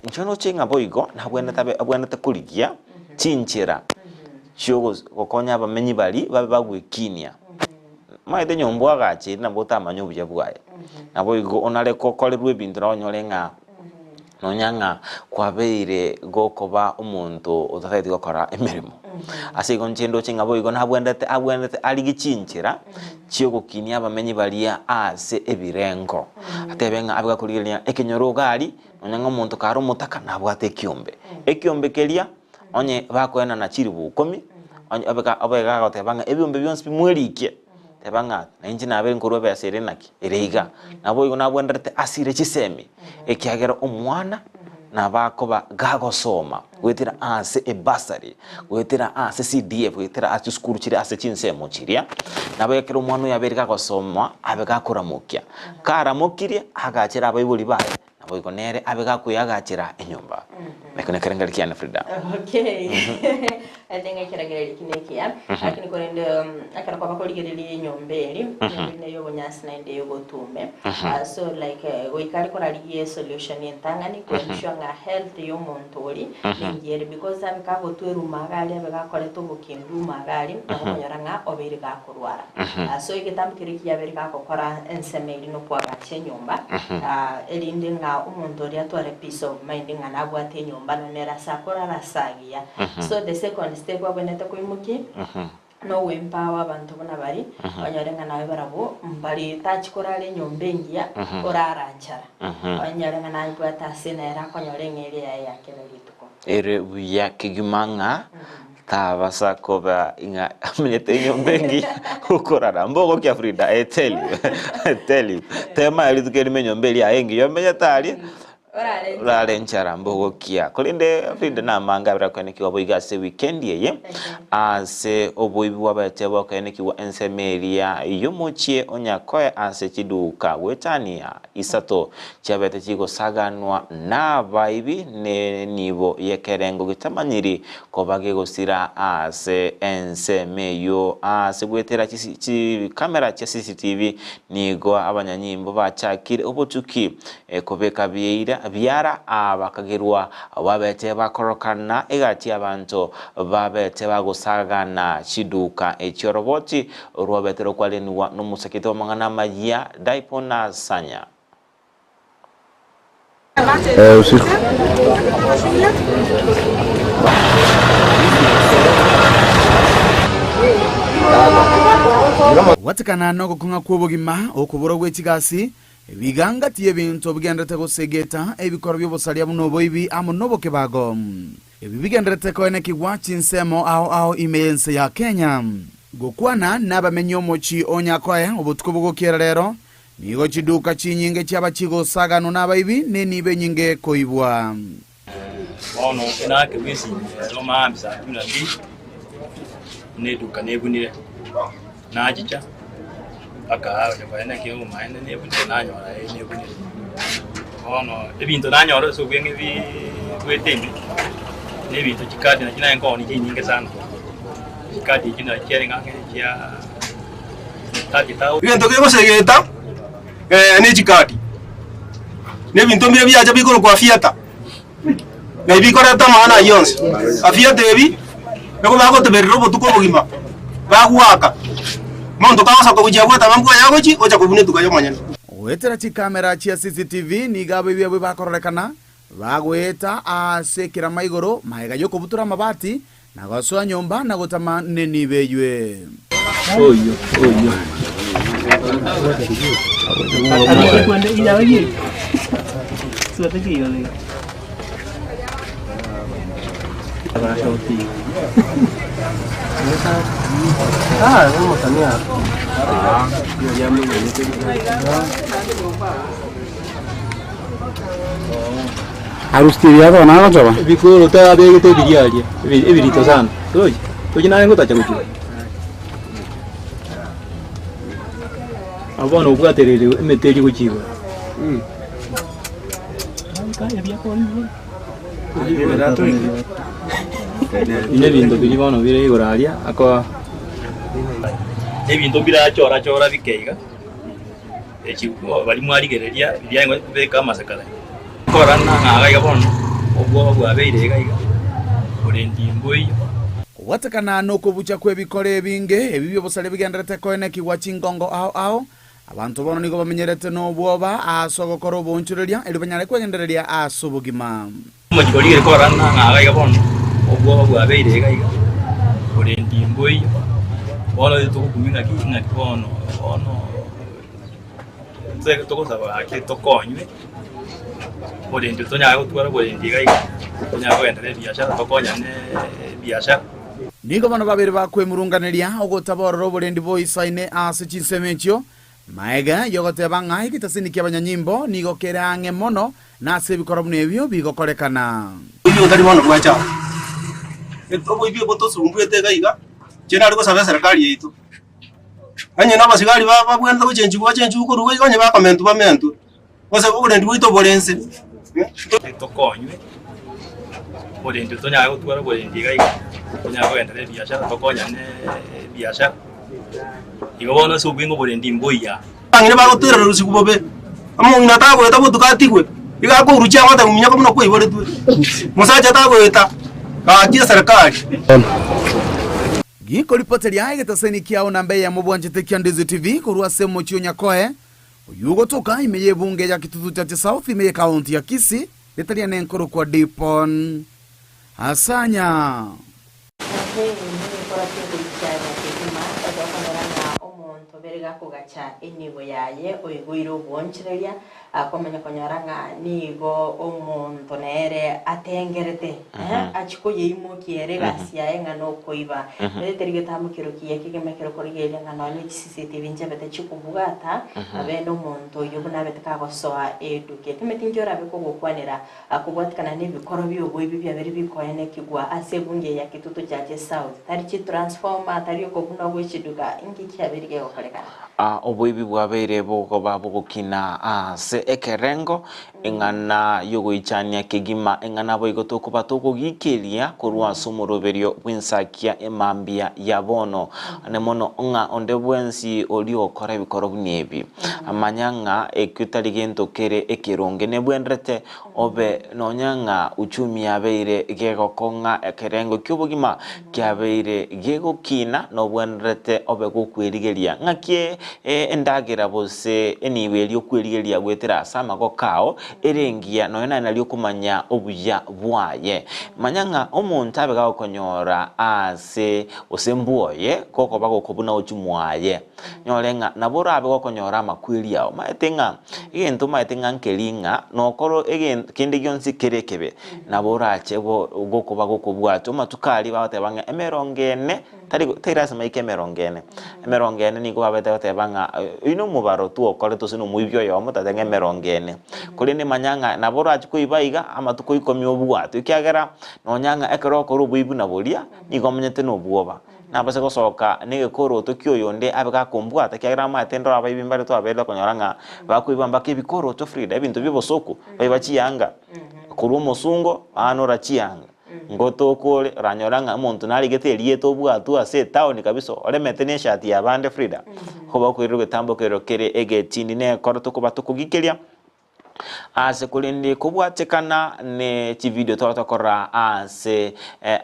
inche roche ng'a boigo nabwenerete abe abwenerete korigia chinchera chiogos gokonya abamenyi baria babe bagwekinia. Omanyete nyomba oagacheire nabo otamanye obuya bwaye, naboigo onare gokorerwa ebinto nabo onyore ng'a nonya ng'a kwabeire gokoba omonto otatageti gokora emeremo. Ase igo inche ndoche ng'a boigo nabwenerete abwenerete arigie chinchera chiogokinia abamenyi baria ase ebirengo. Atebe ng'a abe gakorigereria ekenyoro iga aria, nonya ng'a omonto kare omotaka nabwate ekiombe. Ekiombe keria, onye bakoenana chiribu ikomi, onye obe obe gagoteba ng'a ebiombe bionsi pi mwerikie. Teba ng'a nainche nabeire nkorua ebesa ere naki? Ere iga. Naboigo nabwenerete asire chisemi, ekiagera omwana nabo akoba gagosoma goetera ase ebursary, goetera ase CDF, goetera ase chisukuru chire ase chinsemo chiria, nabo ekero omwana oyo abeire gagosoma abe gakoramokia. Karamokirie, agachere abaibori baye. Boigo nere abe gakweyagachera enyomba. Ekio nekerengererio kiane Frida. Okay. Ande ng'a ekerengererio eki nekiya, lakini korende ekero kwaba korigereria enyomba eri, enyomba eri neye obonyansi naende eyobotume. So like goika are korarigia esolution entang'ani ko ensure ng'a health ya omonto oria nengiya ere because abe kagotwa eruma iga aria abe gakoreta obokendu ime iga aria, nabo okonyora ng'a obeire gakorwara. So egetambo keria ekiya abeire gagokora ensemo eria nokoagacha enyomba, erinde ng'a omonto oria atware peace of mind ng'a nabwate enyomba nonye nere ase akorara ase agiya. So the second step abwenerete koimokia, nogoempower abanto buna baria, onyore ng'a naye barabwo mbari tachi korara enyomba engiya, orara nchara. Onyore ng'a nabwate ase nere akonyora eng'eria yaye ya kera rituko. Ere buya kegima ng'a tabasa koba ng'a amenyete enyomba engiya okorara. Mbogokia Frida, I tell you, I tell you. Tema rituko erimo enyomba eria yaye engiya omenyete aria, orare nchara mbogokia. Korende Frida namange abere akoenekigwa boigo ase weekend eye, ase oboibi bwabete bokoenekigwa ensemo eria y'omochie o Nyakoe ase chiduka goetania isato chiabete chigosaganwa nabaibi nenibo y'ekerengo getamanyiri koba gegosira ase ensemo eyio. Ase goetera chikamera chia CCTV nigo abanyanyimbo bachakire obotuki kobeka biara abakagerwa babete bakorokana egati y'abanto babete bagosagana chiduka echio roboti rwabete rokwarenigwa nomosakete bw'amang'ana amayia Daipona Sanya. Usiku. Gwatekana nogokong'a kw'obogima, okobora gwe chigasi, ebiganga tiebinto bigenderete gosegeta ebikoro bi'obosaria buna oboibi amo nobokebago. Ebi bigenderete koenekigwa chinsemo ao ao ime y'ense ya Kenya. Gokwana nabamenyi omochie o Nyakoe obotuko bogokiera rero, Nigo chiduka chinyinge chiaba chigosaganwa nabaibi, nenibo enyinge ekoibwa. Bono enakerwe esimi ero maambia saa kumi na mbili, buna eduka nebunire, nachicha mpaka onya konya naki obomaene nebunire nanyora ee nebunire. Bono ebinto nanyora ase obweng'e bi bwete ime, na ebinto chikadi nachi naye nkooni chinyinge sana, chikadi echio nachi chiarenge ang'e chia. Egento kegosegeta ne chikadi, na ebinto mbire biacha bikorokwa afiata, na ebi bikoreta amang'ana ayio onsi. Afiata ebi, nigo bagoteberera obotuko obogima, bagoaka, omonto kagosoka gochia abwate amambwa aye agochia, ocha kobuna etuka y'omonyene. Goetera chikamera chia CCTV nigo abaibi abwo bakororekana bagoeta ase ekerama igoro magega y'okobutora amabati Na gosoa nyomba na gotama nenibo eywe. Arusitie ebiato bono agochoba. Ebikoroto abegete ebiria aria, ebirito sana, tochi, tochi naye ngotacha gochia. Abwo bono obwaterere emete eria gochia igoro. Buna ebinto biria bono bire igoro aria, akoa. Ebinto mbirachora chora bike iga. Echi baria mwarigereria biria ngobeka amasakara. Korora ng'a iga bono obwoba bwabeire iga iga, oborendi mboiyo. Kobwatekana nokobucha kw'ebikore ebinge ebi bi'obosare bigendererete koenekigwa chingongo ao ao, abanto bono nigo bamenyerete nobwoba ase ogokora oboonchoreria erio banyare kwegendereria ase obogima. Omochie korigere korora ng'a iga bono obwoba bwabeire iga iga, oborendi mboiyo, bono togokumia ng'aki ng'aki bono bono intwe togosaba gaki tokonywe, oborendi tonyare gotwara oborendi iga iga, tonyare kogenderera ebiashara tokonyane ebiashara. Nigo bono babere bakwemurunganeria ogotaborora oborendi boisaine ase chinsemo echio, Magega y'ogoteeba ng'a egetasini ki'abanyanyimbo nigo kere ang'e mono nase ebikoro buna ebio bigokorekana. Oboibi botari bono bwacha aa. Oboibi obo tosumbuete iga iga, inche nare gosaba eserekari yaito, onye na abasigari babwenerete gochenchigwa bachenchigwe korwa iga, onye bakomentwa bamentwe. Gose oborendi bwaito bore inse. Tokonywe oborendi tonyare gotwara oborendi iga iga, tonyare kogenderera ebiashara tokonyane ebiashara. Igo bono ase obweng'e oborendi mboiya. Abang'ina bagotoirana rusiku bobe, omong'ina tagoeta botuko atigwe, iga akoruchia agoteba ominyoko buna kwaiboretwe. Omosacha tagoeta, gaki eserekari. Gikoripoteria egetaseni kiao namba eyemo bwanchete kia Ndizi TV korwa ase omochie o Nyakoe, oyio ogotoka ime y'ebunge ya Kitutu Chache South ime y'ekaunti ya Kisii, ritaria nenkorokwa Dipon Asanya. Ehe, ninkora kegoichania kegima, ekero okonyora ng'a omonto bere gakogacha enibo yaye oigoire obwoonchereria, akomanya konyora ng'a nigo omonto nere atengerete, eh, achie koyeimokia ere egasi yaye ng'a nokoiba. Ere teri getambo kero kiya kegima ekero okorigereria ng'a nonya ne chiCCTV nchabete chikobwata, abe nomonto oyio buna abete kagosoa eduka. Etemeti inki orabe kogokwanera Akobwatikana nebikoro bi'oboibi biabeire bikoenekigwa ase ebunge ya Kitutu Chache South, tari chitransformer, tari okobunwa gwe chiduka, inki kiabeire gegokorekana? Oboibi bwabeire bogoba bogokina ase ekerengo, eng'ana y'ogoichania kegima, eng'ana boigo tokoba tokogikeria korwa ase omoroberio bw'ensakia emambia ya bono. Ane mono ng'a onde bwensi oria ogokora ebikoro buna ebi, manya ng'a ekio tari gento kere ekeronge, nebwenerete Obe nonya ng'a uchumi yabeire gegokong'a ekerengo ki'obogima kiabeire gegokina, nobwenerete obe gokwerigeria ng'aki endagera gose enibo eria okwerigeria goetera ase amagoko ao ere engiya, nonya naye nario okomanya obuya bwaye. Manya ng'a omonto abe gagokonyora ase gose mbwoye gokoba gokobuna uchumi aye. Nyore ng'a nabo orabe gokonyora amakweri ao. Omanyete ng'a egento omanyete ng'a nkeri ng'a nokoro egento kende gionsi kere ekebe, nabo orache bo gokoba gokobwata amatuko aria bagoteba ng'a emerongo ene, tari tari lasima ike emerongo ene, emerongo ene nigo babete goteba ng'a oyio na omobaro twokorete gose na omoibi oyomo totebe ng'a emerongo ene. Korende manya ng'a nabo orache koiba iga amatuko ikomi obwatwe ekiagera nonya ng'a ekero okora oboibi buna boria, nigo omanyete na obwoba. Nabase gosoka negekoroto ki'oyonde abe gakombwata, ekiagera amaete ndore abaibi mbare twaberire konyora ng'a bakoiba mpaka ebikoroto Frida, ebinto bi'obosoku, baiba chiyanga, korwa omosungo baanora chiyanga. Ngotoka ore, oranyora ng'a omonto narigete erieta obwatwe ase etown kabisa oremete na eshati y'abande Frida, oba okoirera egetambo kero kere egetindi nekoro tokoba tokogikeria. Aase korende kobwatekana ne chividio twaba tokora aase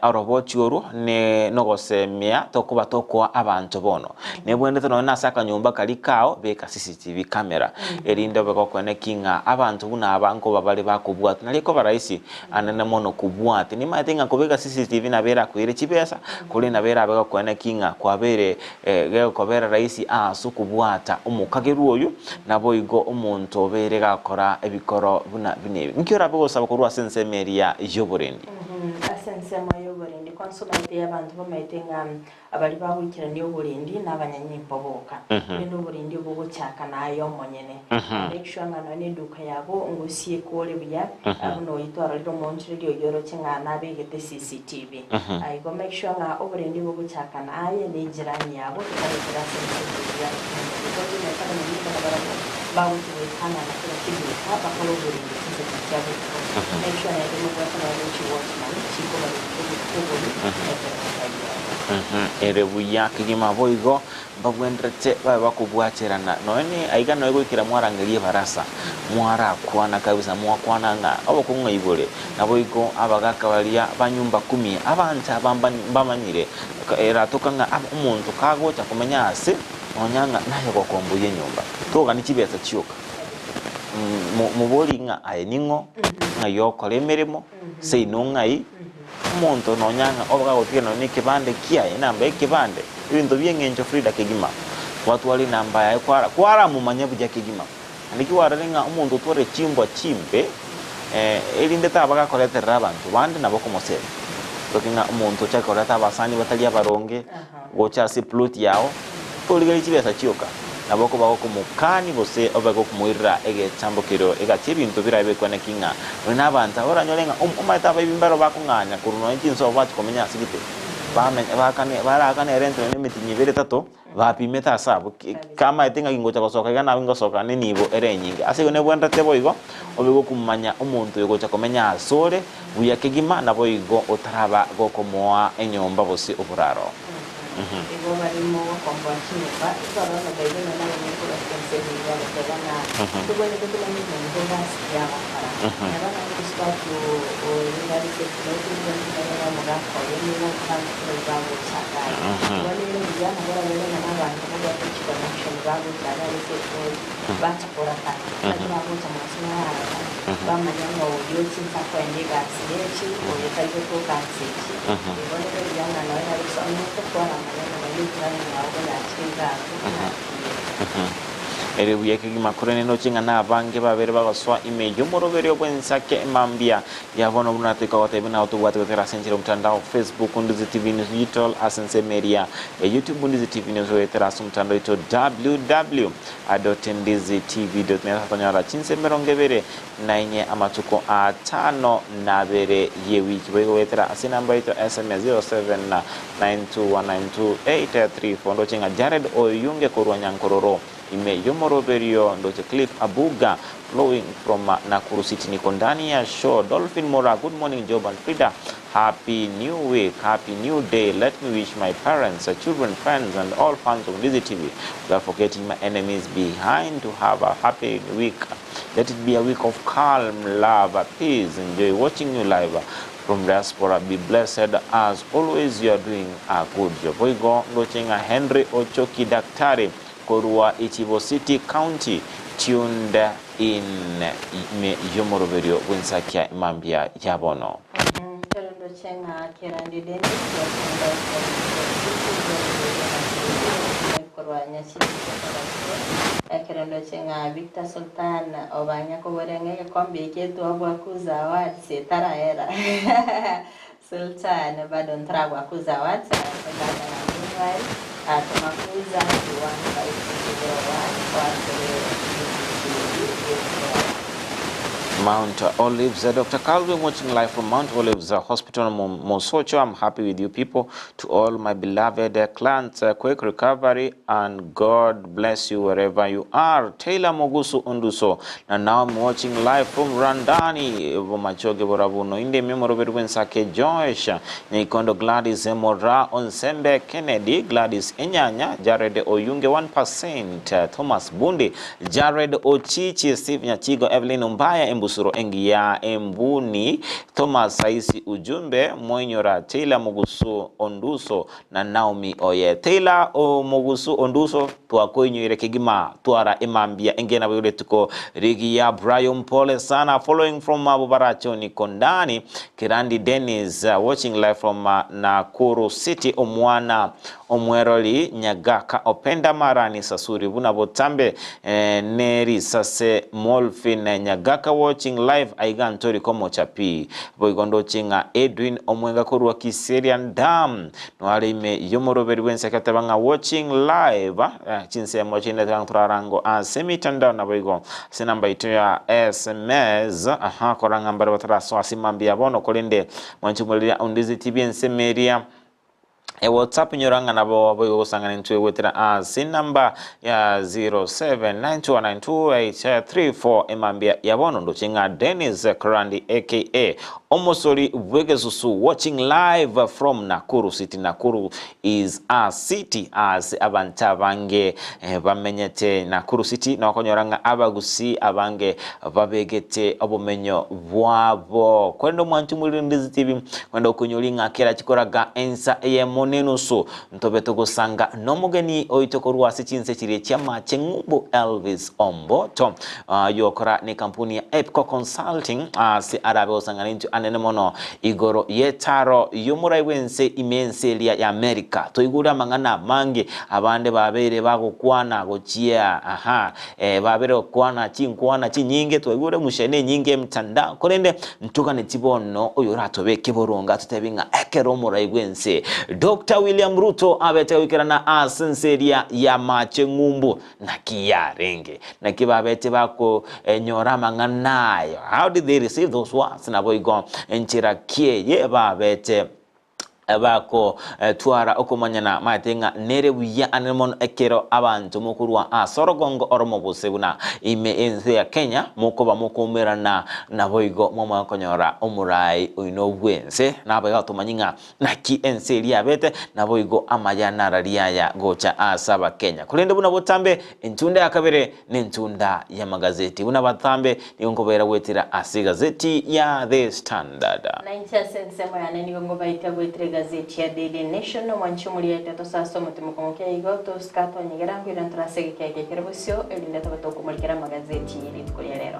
orobochi orwo ne nogosemia tokoba tokoa abanto bono. Nebwenerete nonya nase akanyomba karia kao beka CCTV camera erinde obe gokoeneki ng'a abanto buna aba nkoba bare bakobwatwa nari ekoba rahisi anene mono kobwatia. Nimanyete ng'a kobeka CCTV nabo erakoire chibesa korende nabo erabe gokoeneki ng'a kwabeire Gegokobera rahisi aase okobwata omokagerwa oyo, naboigo omonto obeire gakora ebikoro buna buna ebi. Nki orabe gosaba korwa ase ensemo eria y'oborendi? Ase ensemo y'oborendi kwansa omanyete y'abanto bamaete ng'a baria bagoikerania oborendi nabanyanyimbo boka. Korende oborendi obo ogochaka naye omonyene. Make sure ng'a nonya eduka yabo ngosieka ore buya, buna oyio twarorire omoonchoreria oyio oroche ng'a nabegete CCTV. Igo make sure ng'a oborendi bogochaka naye ne ejirani yabo totaretera ase ense eria because omanyete abanyanyimbo nabarabwo bagochia goetanana kera chiduka bakore oborendi chinsa chia botuko. Make sure naende mobwate nonya ne chiwatchman chikobarenda obotuko oboria ekero motaiyo ororo. Ere buya kegima boigo Mbagwenerete babe bakobwaterana, nonya ne aiga noe goikera mwarangeria ebarasa, mwarakwana kabisa, mwakwana ng'a obokong'u ng'ai bore. Naboigo abagaaka baria ba nyumba kumi, abanto aba mbamanyire, eratoka ng'a omonto kagocha komenya aase, nonya ng'a naye ogokomboyia enyomba, togani chibesa chioka. Moborie ng'a aye ning'o, ng'ai okora emeremo, seino ng'ai, Omonto nonya ng'a obe gagotiga nonya nekebande kiaye, enamba y'ekebande, ebinto bi'eng'encho Frida kegima, gwatwara enamba yaye kwara kwaramomanya buya kegima. Naende ki kwarorire ng'a omonto otwarire chimbwa chimbe, erinde taba gakoreterera abanto bande nabo okomosemi. Toke ng'a omonto ochake koreta abasani batari abaronge, gocha ase eplot yao, Torigereria chibesa chioka, nabo okoba gokomokani gose obe gokomoirera egetambo keria egati ebinto birabe bikwaneki ng'a ore nabanto aba oranyore ng'a omanyete abaibi mbaro bakong'anya korwa nonya chinsobo bachia komenya ase gete bamenye baakane baraakane erent nonya emitinyi ebere etato. Bapimete ase abwo, kamaete ng'a gingocha gosoka iga nabo ingosoka nenibo ere enyinge. Ase igo nebwenerete boigo obe gokumanya omonto oyo gocha komenya asore buya kegima, naboigo otaraba gokomoa enyomba gose oboraro. Igo barimo gokomboa chinyomba, ekero baibwe nonya nabanyene korwa ase ense eye nigo bagoteba ng'a ntobwenerete komanya omonto egasi ki agokora. Neba naende omosubati oria orarete ekero tobwenerete komanya ng'a omogaka oye nigo omotangi korwa bagocha iga aye. Igo nere buya nabo oranyore ng'a nabanto babwate chiconnection bagocha iga aye ase eplot bacha koraka. Naki bagocha mogaso bararaka bamanya ng'a oyo chinsa akoenda egasi nechi, oyo tari gotoka nse echi. Igo nere buya ng'a nonya nare osomete kwaramanya ng'a nonya ejirani yao boyachire iga abwo nakiire. Ere buya kegima korende noche ng'a nabange babere bagosoa ime y'omoroberio bw'ensake mambia ya bono buna toika gotebia nabo tobwate gotera ase enchera y'omotandao Facebook Unduzi TV News Digital ase ensemo eria ya YouTube Unduzi TV News goetera ase omotandao oito www dot ndizi tv dot net ase tonyora chinsa emerongo ebere na inye amatuko atano na abere y'ewiki boigo goetera ase enamba yaito SMS 0792192834 ndoche ng'a Jared Oyunge korwa Nyankororo ime y'omoroberio ndoche Cliff Abuga flowing from Nakuru City niko ndani ya show Dolphin Mora good morning Job and Frida happy new week happy new day let me wish my parents children friends and all fans of Ndizi TV without forgetting my enemies behind to have a happy week let it be a week of calm love peace enjoy watching you live from diaspora be blessed as always you are doing a good job boigo ndoche ng'a Henry Ochoki Daktari korwa Ichibo City County tuned in ime y'omoroberio bw'ensakia mambia ya bono. Ekero ndoche ng'a kerandi Dennis watching live from Ichibo City Njoroge watching live korwa Nyachiri Tokorokire. Ekero ndoche ng'a Victor Sultan obanya koboria ng'a egekombe eke etwabwakuza awards etaraera. Sultan bado ntarabwakuza awards Uganda na Meanwhile tomakuza to 15601 kwasore DCTV. Mount Olives. Dr. Calvin watching live from Mount Olives Hospital, Mosocho. I'm happy with you people. To all my beloved clients, quick recovery and God bless you wherever you are. Taylor Mogusu Unduso. And now I'm watching live from Randani, Bomachoge Borabuno, Inde Memorobert Wensake Joyce, Nikondo Gladys Emora, Onsembe Kennedy, Gladys Enyanya, Jared Oyunge 1%, Thomas Bundi, Jared Ochichi, Steve Nyachigo, Evelyn Umbaya, Embusuro Engiya, Embuni, Thomas Saisi Ujumbe, Mwenyora, Taylor Mugusu Onduso na Naomi Oye. Taylor o Mugusu Onduso twakoinyoire kegima twara emambia engena bwe rituko ligi ya Brian pole sana following from Bubaracho Nikondani Kirandi Dennis watching live from Nakuru City Omwana Omweroli Nyagaka Openda Marani Sasuri Buna Botambe Neri Sase Molfin Nyagaka watching live aiga Ntori Komocha P Boigondo Chinga Edwin Omwenga korwa Kiserian Dam nware ime yomoroberi bwensekete banga watching live chinsemo chinde turarango ase mitandao na boigo ase namba ito ya SMS aha koranga mbare bataraso asimambia bono korende mwanchumuriria Undizi TV ensemeria e WhatsApp nyoranga nabo boigo gosangana intwe gwetera ase namba ya 0792928834 emambia ya bono ndochinga Dennis Krandi aka Omosori Bwegesusu watching live from Nakuru City. Nakuru is a city as abantu abange bamenyete Nakuru City nokonyoranga abagusi abange babegete obomenyo bwabo kwenda omwantu muri Ndizi TV kwenda okunyori ng'akera chikoraga ensa eyemo nenusu ntobe togosanga nomogeni oito korwa ase chinse chiria chiamache ng'umbu Elvis Omboto yokora ne kampuni ya Epco Consulting ase arabe gosangana intwe anene mono igoro yetaro yomorai bwense imense eria ya America toigure amang'ana amange abande babere bagokwana gochia aha babere gokwana chinkwana chinyinge toigure mushene enyinge mtandao korende ntugane tibono oyo oratobeke boronga totebi ng'a ekero omorai bwense Dr. William Ruto abete goikerana ase ense eria ya mache ng'umbu naki yarenge naki babete bako enyora amang'ana ayo how did they receive those words nabo igo enchera kieye babete Bagotwara okomanyana maete ng'a nere buya anene mono ekero abanto mokorwa ase orogongo oromo gose buna ime ense ya Kenya mokoba mokoumerana naboigo mwamanya konyora omorai oino bwense nabo tomanyi ng'a naki ense eria yabete naboigo amaya narari aya gocha ase abakenya. Korende buna botambe entunda ya kabere nentunda y'amagazeti buna batambe nigo nkobaira goetera ase egazeti ya The Standard. Na inche ase ensemo yane nigo ngobaita goetera egazeti ya Daily Nation, omwanchi omoriete tosase omotima okomokia igo tosika twanyegera nkoira ntore ase egeka eke kere bosio, erinde tobe tokomorikera amagazeti ye rituko ria rero.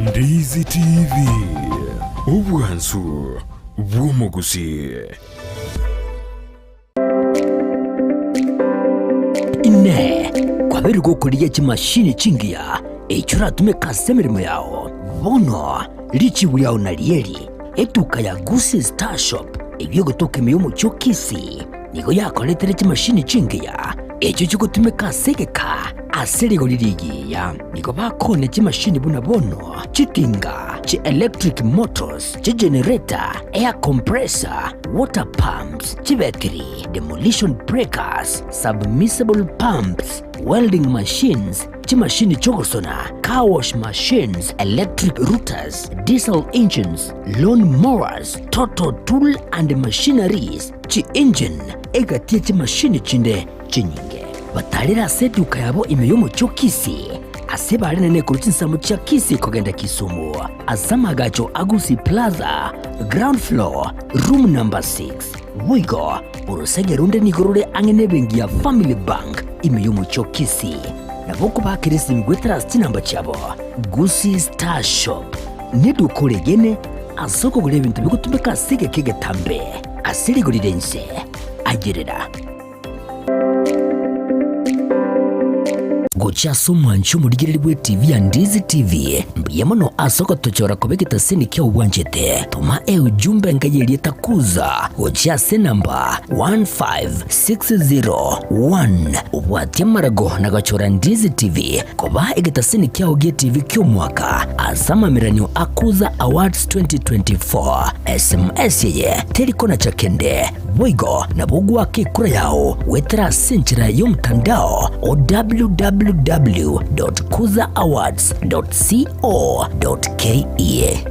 Ndizi TV, obwansu bw'omogusi. Inee! Kwabeire gokorigia chimashini chingiya echio oratumeke ase emeremo yao? Bono richibu riao narieri, Etuka ya Gusii Star Shop eyio egotoka ime y'omochie o Kisii nigo yakoretere chimashini chingiya echio chigotumeka ase egeka ase rigori rigiya. Nigo bakoonia chimashini buna bono chitinga, chi electric motors, chigenerator, air compressor, water pumps, chibetiri, demolition breakers, submersible pumps, welding machines, chimashini chi'ogosona, car wash machines, electric routers, diesel engines, lawn mowers, total tool and machineries, chi-engine, egati ye chimashini chinde chinyinge. Batarire ase eduka yabo ime y'omochie o Kisii, ase bare nekorwa chinsemo chia Kisii kogenda Kisumu, ase amagacho a Gusii Plaza, ground floor, room number 6. Boigo, orosege runde nigo rore ang'e nebenki ya Family Bank ime y'omochie o Kisii. Nabo okobakera esimi goetera ase chinamba chiabo, Gusii Star Shop neduka oregene ase okogora ebinto bigotumeka ase egeka egetambe ase rigori ri'ense. Ayerera. Gochia ase omwanchi omorigereria bw'etivi ya Ndizi TV, mbuya mono ase ogotochora koba egetaseni kiao bwanchete. Toma eujumbe enka y'erieta Kuza gochia ase enamba 15601 obwatie amarago na gochora Ndizi TV koba egetaseni kiao gi'etivi ki'omwaka ase amameranio a Kuza Awards 2024. SMS eye teri konacha kende. Boigo nabo ogoaka ekura yao goetera ase enchera y'omotandao o www.kuzaawards.co.ke.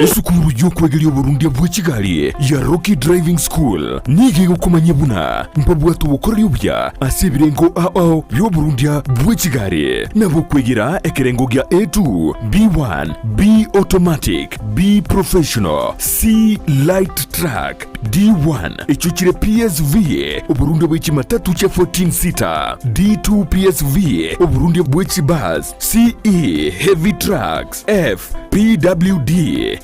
Esukuru y'okwegeria oborundia bwe chigari ya Rocky Driving School nigo egokomanyia buna mbabwate obokoreri obuya ase ebirengo ao ao bi'oborundia bwe chigari, nabo okwegera ekerengo gia A2, B1, B Automatic, B Professional, C Light Truck, D1 echio chire PSV, oborundia bwe chimatatu chia 14 seater, D2 PSV, oborundia bwe chibus, CE Heavy Trucks, F PWD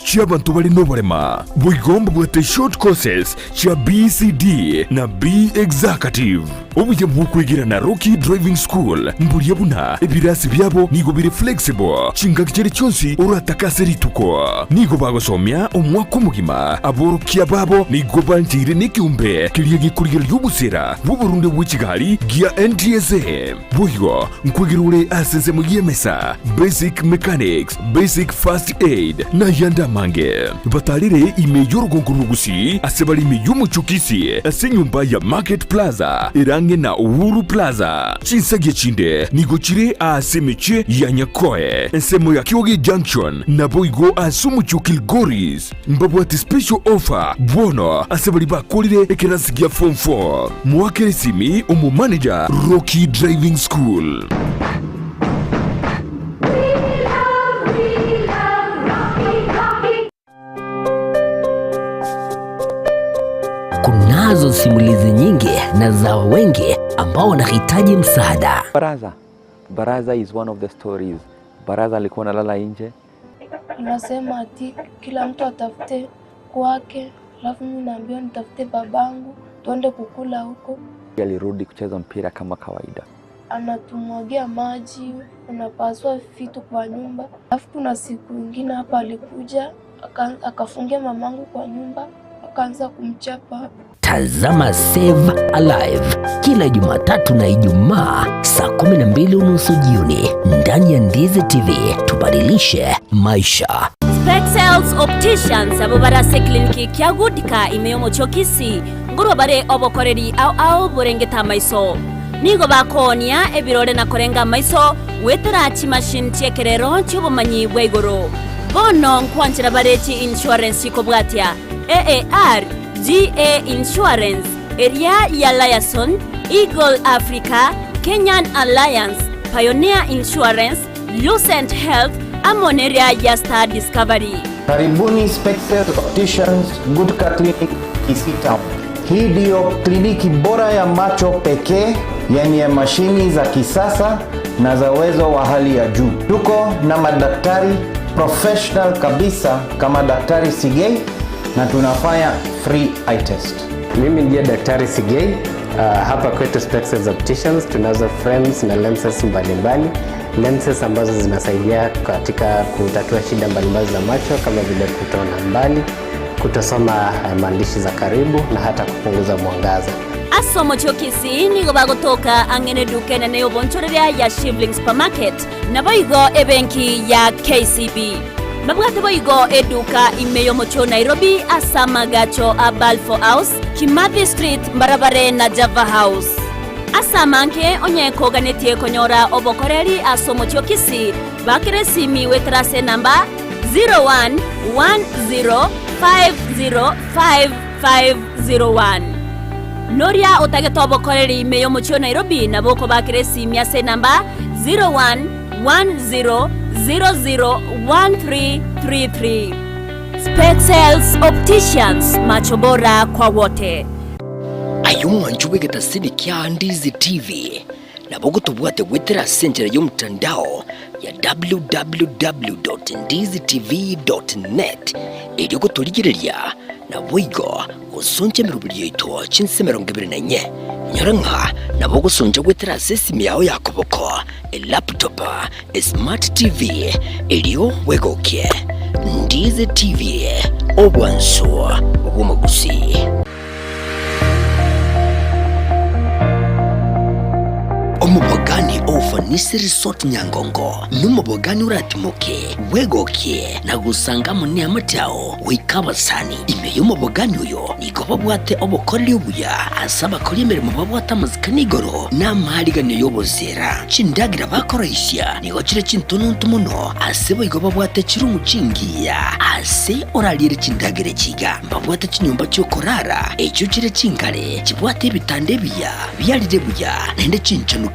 chi'abanto bare noborema. Boigo mbabwate short courses chia BCD na B Executive. Obuya bw'okwegera na Rocky Driving School mboria buna ebirasi biabo nigo bire flexible chingaki chiria chionsi oratake ase rituko. Nigo bagosomia omwaka omogima. Aborokia babo nigo bancheire nekeombe keria gekorigereria obosera bw'oborunde bwe chigari gia NTSA. Boigo nkwegera ore ase ensemo y'emesa, basic mechanics, basic first aid, na ayande amange. Batarire ime y'orogongo rw'Ogusii ase bare ime y'omochie o Kisii ase enyomba ya Market Plaza ere ang'e na Uhuru Plaza. Chinsagia chinde nigo chire ase emechie ya Nyakoe, ensemo ya Kioge Junction, naboigo ase omochie o Kilgoris. Mbabwate special offer bono ase baria bakorire ekerasi gia form 4. Moakere esimi omomanager Rocky Driving School. Kunazo simulizi nyingi na za wengi ambao wanahitaji msaada. Baraza. Baraza is one of the stories. Baraza alikuwa analala nje. Anasema ati kila mtu atafute kwake, alafu mimi naambiwa nitafute babangu tuende kukula huko. Alirudi kucheza mpira kama kawaida. Anatumwagia maji, anapasua vitu kwa nyumba. Alafu kuna siku ingine hapa alikuja akafungia mamangu kwa nyumba, akaanza kumchapa. Tazama Save Alive kila Jumatatu na Ijumaa saa 12:30 jioni ndani ya Ndizi TV. Tubadilishe maisha. Spexels Opticians abo bare ase eclinic kia Goodka ime y'omochie o Kisii nkorwa bare obokoreri ao ao borengete amaiso. Nigo bakoonia ebirore na korenga amaiso goetera chimachine chi'ekerero chi'obomanyi bwa igoro. Bono nkwanchera bare chi insurance chikobwatia AAR, GA Insurance, eria ya Liaison, Eagle Africa, Kenyan Alliance, Pioneer Insurance, Lucent Health, amo neria ya Star Discovery. Karibuni Spectre Opticians Gutka Clinic Kisii Town. Hii ndiyo kliniki bora ya macho pekee yenye mashini za kisasa na za uwezo wa hali ya juu. Tuko na madaktari professional kabisa kama Daktari Sigei na tunafanya free eye test. Mimi ndiye Daktari Sigei. Hapa kwetu Spectres Opticians tunazo frames na lenses mbalimbali, lenses ambazo zinasaidia katika kutatua shida mbalimbali za macho kama vile kutoona mbali, kutosoma maandishi za karibu na hata kupunguza mwangaza. Ase omochie o Kisii nigo bagotoka ang'e neduka enene y'obonchoreria ya Shivling Supermarket, naboigo ebenki ya KCB. Babwate boigo eduka ime y'omochie o Nairobi ase amagacho a Balfour House, Kimathi Street mbarabare na Java House. Ase amange onye koganetie konyora obokoreri ase omochie o Kisii, bakera esimi goetera ase enamba 0110505501. Noria otagete obokoreri ime y'omochie o Nairobi nabo okobakera esimi ase enamba 0110001333. Spexels Opticians, macho bora kwa wote. Aye omwancho bw'egetasini kia Ndizi TV, nabo ogotobwate goetera ase enchera y'omotandao ya www.ndizitv.net erio gotorigereria naboigo gosoncha emeroberi yaito chinse 24. Nyora ng'a nabo ogosoncha goetera ase esimi yao ya koboko, elaptop, esmart TV, erio bwegokie. Ndizi TV, obwansu bw'omogusii. Omobogani o Ufanisi Resort Nyangongo nomobogani oratimoke, bwegokie na gosanga amo neamate ao goika abasani. Ime y'omobogani oyo nigo babwate obokoreri obuya ase abakori emeremo babwate amasikani igoro na amaariganio y'oboseera. Chindagera bakoroisia nigo chire chintononto mono ase boigo babwate chirumu chingiya ase orariere chindagera echi iga. Mbabwate chinyomba chi'okorara echio chire chingare, chibwate ebitanda ebiya biarire buya, naende chinchanukerage.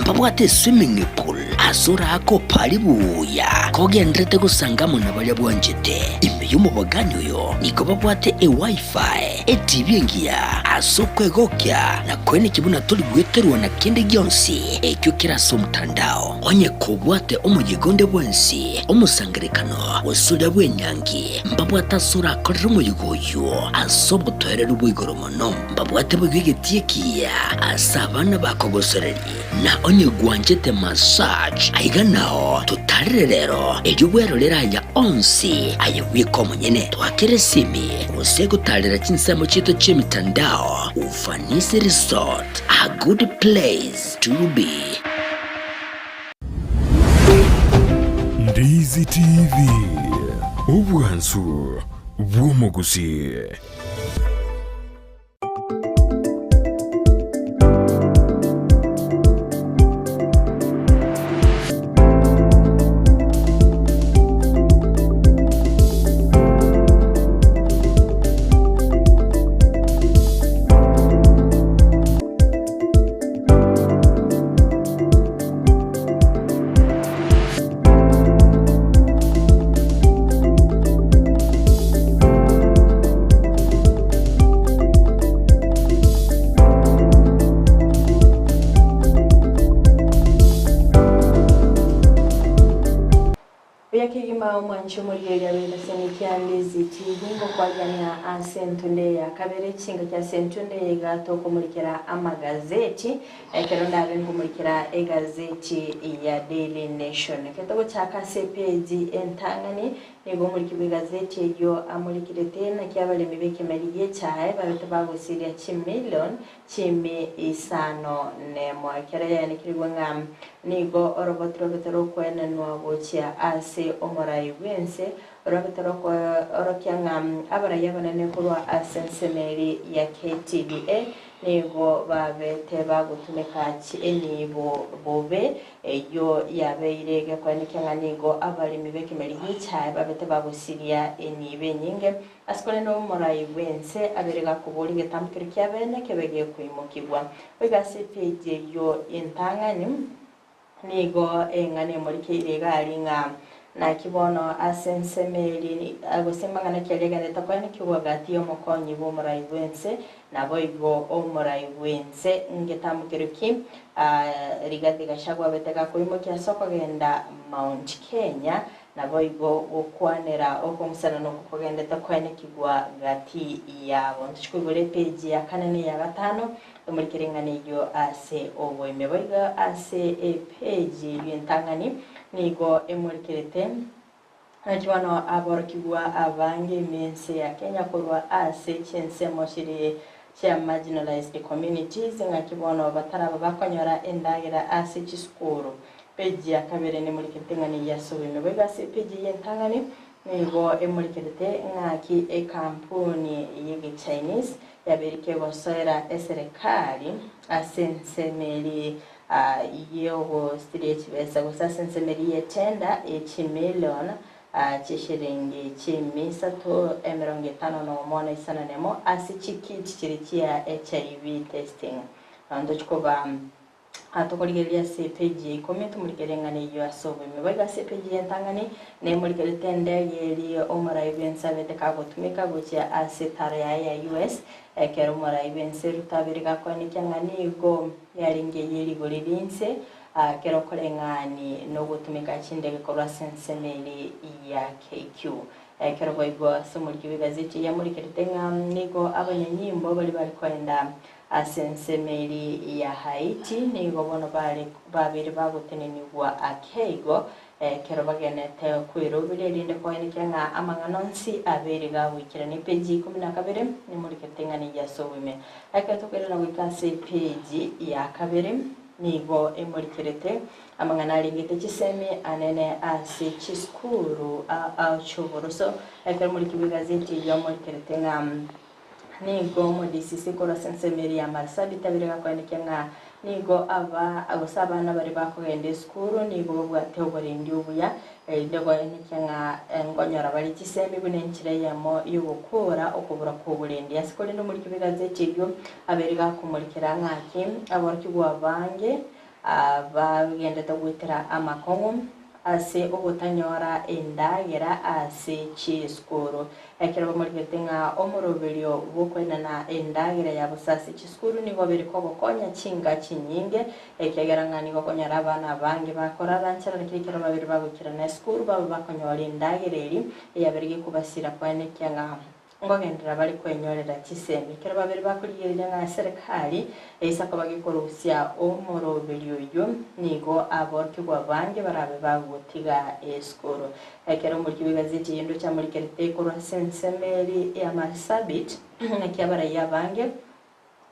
Mbabwate eswimming pool ase oraake opare buya kogenderete gosanga amo na baria bwanchete. Ime y'omobogani oyo nigo babwate eWiFi, etibi engiya ase okwegokia na koenekia buna tori gweterwa na kende gionsi ekio kere ase omotandao. Onye kobwate omoyega onde bwensi, omosangererekano, gose oria bw'enyangi, Mbabwate ase orakorere omoyega oyio ase obotoereru bwa igoro mono. Mbabwate boigo egetii ekiya ase abana bakogosoreria. Na onye gwanchete massage, aiga nao totarere rero, erio bwerorere aya onsi aye bweka omonyene. Twakere esimi gose gotarera chinsemo chiaito chi'emitandao. Ufanisi Resort, a good place to be. Ndizi TV, obwansu bw'omogusii. Mbuya kegima omwanchi omorigereria bw'egeseni kia Ndizi TV ngokwarigania ase entunde ya kabere chingaki ase entunde eye iga tokomurikera amagazeti ekero ndabe nkomurikera egazeti ya Daily Nation. Ekero togochaka ase epeji entang'ani nigo omoriki bw'egazeti eyio amurikirete naki abaremi b'ekemeri gi'echae babete bagosiria chimilion Chimi isano nemo. Ekero yaenekerigwe ng'a nigo oroboti robete rokoenenwa gochia ase omorai bw'ense, orobete rokoorokia ng'a abarai abanene korwa ase ensemo eria ya KTDA nigo babete bagotumeka enibo bobe, eyio yabeire gekoenekia ng'a nigo abaremi b'ekemeri gi'echae babete bagosiria enibo enyinge. Ase korende omorai bw'ense abere gakoboria egetambokero kia bene kebe gekoimokigwa. Goika ase epeji eyio entang'ani, nigo eng'ana emorikeire iga aria ng'a naki bono ase ensemo eria gose mang'ana ki aria agenderete koenekigwa gati y'omokonyi bw'omorai bw'ense naboigo omorai bw'ense ngetambokero ki Rigathi Gachagua abete gakoimokia ase okogenda Mount Kenya Naboigo gokwanera okong'usanana oko kogendete koenekigwa gati yabo. Ntochi koigora epeji ya kane na eya gatano, tomorikere eng'ana eyio ase oboime. Boigo ase epeji eyio entang'ani nigo emorikerete naki bono aborokigwa abange ime ense ya Kenya korwa ase chinsemo chire chia marginalized communities ng'aki bono bataraba bakonyora endagera ase chisukuru. Peji ya kabere nemorikerete ng'a neyia ase oboime. Boigo ase epeji eye entang'ani nigo emorikerete ng'aki ekampuni y'Egechinese yabeire kegosoera eserekari ase ensemo eria y'ogosiria chibesa gose ase ensemo eria y'etenda ye chimilion chishiringi chimisato emerongo etano nomo na isano nemo ase chikit chiria chia HIV testing. Ntochi koba Tokorigereria ase epeji ya ikomi, tomorikere eng'ana eyio ase oboime. Boigo ase epeji y'entang'ani, nemorikerete endege eria omorai bw'ense abete kagotumeka gochia ase etaro yaye ya US, ekero omorai bw'ense Ruto abere gakoenekia ng'a nigo yarenge eye rigori rinse kero koreng'ani nogotumeka chindege korwa ase ensemo eria ya KQ. Ekero boigo ase omoriki bw'egazeti eye amorikerete ng'a nigo abanyanyimbo baria bare koenda Ase ensemo eria ya Haiti nigo bono bare babeire bagotenenigwa ake igo, ekero bagenete kweroberia erinde koenekia ng'a amang'ana onsi abeire gagoikerana. Epeji ya ikomi na kabere nemorikete ing'ana eyio ase oboime. Ekero tokoirana goika ase epeji ya kabere nigo emorikerete amang'ana arengete chisemi anene ase chisukuru ao chi'oboroso. Ekero omoriki bw'egazeti eyio amorikerete ng'a Nigo omodisisi korwa ase ensemo eria ya Marsabit abere gakoenekia ng'a nigo aba gose abana baria bakogenda esukuru nigo babwate oborendi obuya, erinde koenekia ng'a nkonyora bare chisemi buna enchera eyemo y'ogokora okobura kw'oborendi. Ase korende omoriki bw'egazeti eyio abere gakomorikera ng'aki aborokigwa abange Abagendete goetera amakong'u ase ogotanyora endagera ase chisukuru. Ekero bamorigete ng'a omoroberio bw'okoenana endagera ya bosa ase chisukuru nigo bere kogokonya chinka chinyinge, ekiagera ng'a nigo okonyora abana abange bakorara nchera naki ekero babere bagoikerana esukuru babe bakonyora endagera eria eyabere gekobasira koenekia ng'a Nkogenderera bare kwenyorera chisemi. Ekero babere bakorigereria ng'a eserekari eisa koba gekorusia omoroberio oyio, nigo aborokigwa bange barabe bagotiga esukuru. Ekero omoriki bw'egazeti eyio ndoche amorikerete korwa ase ensemo eria ya Marsabit, naki abaraiyo abange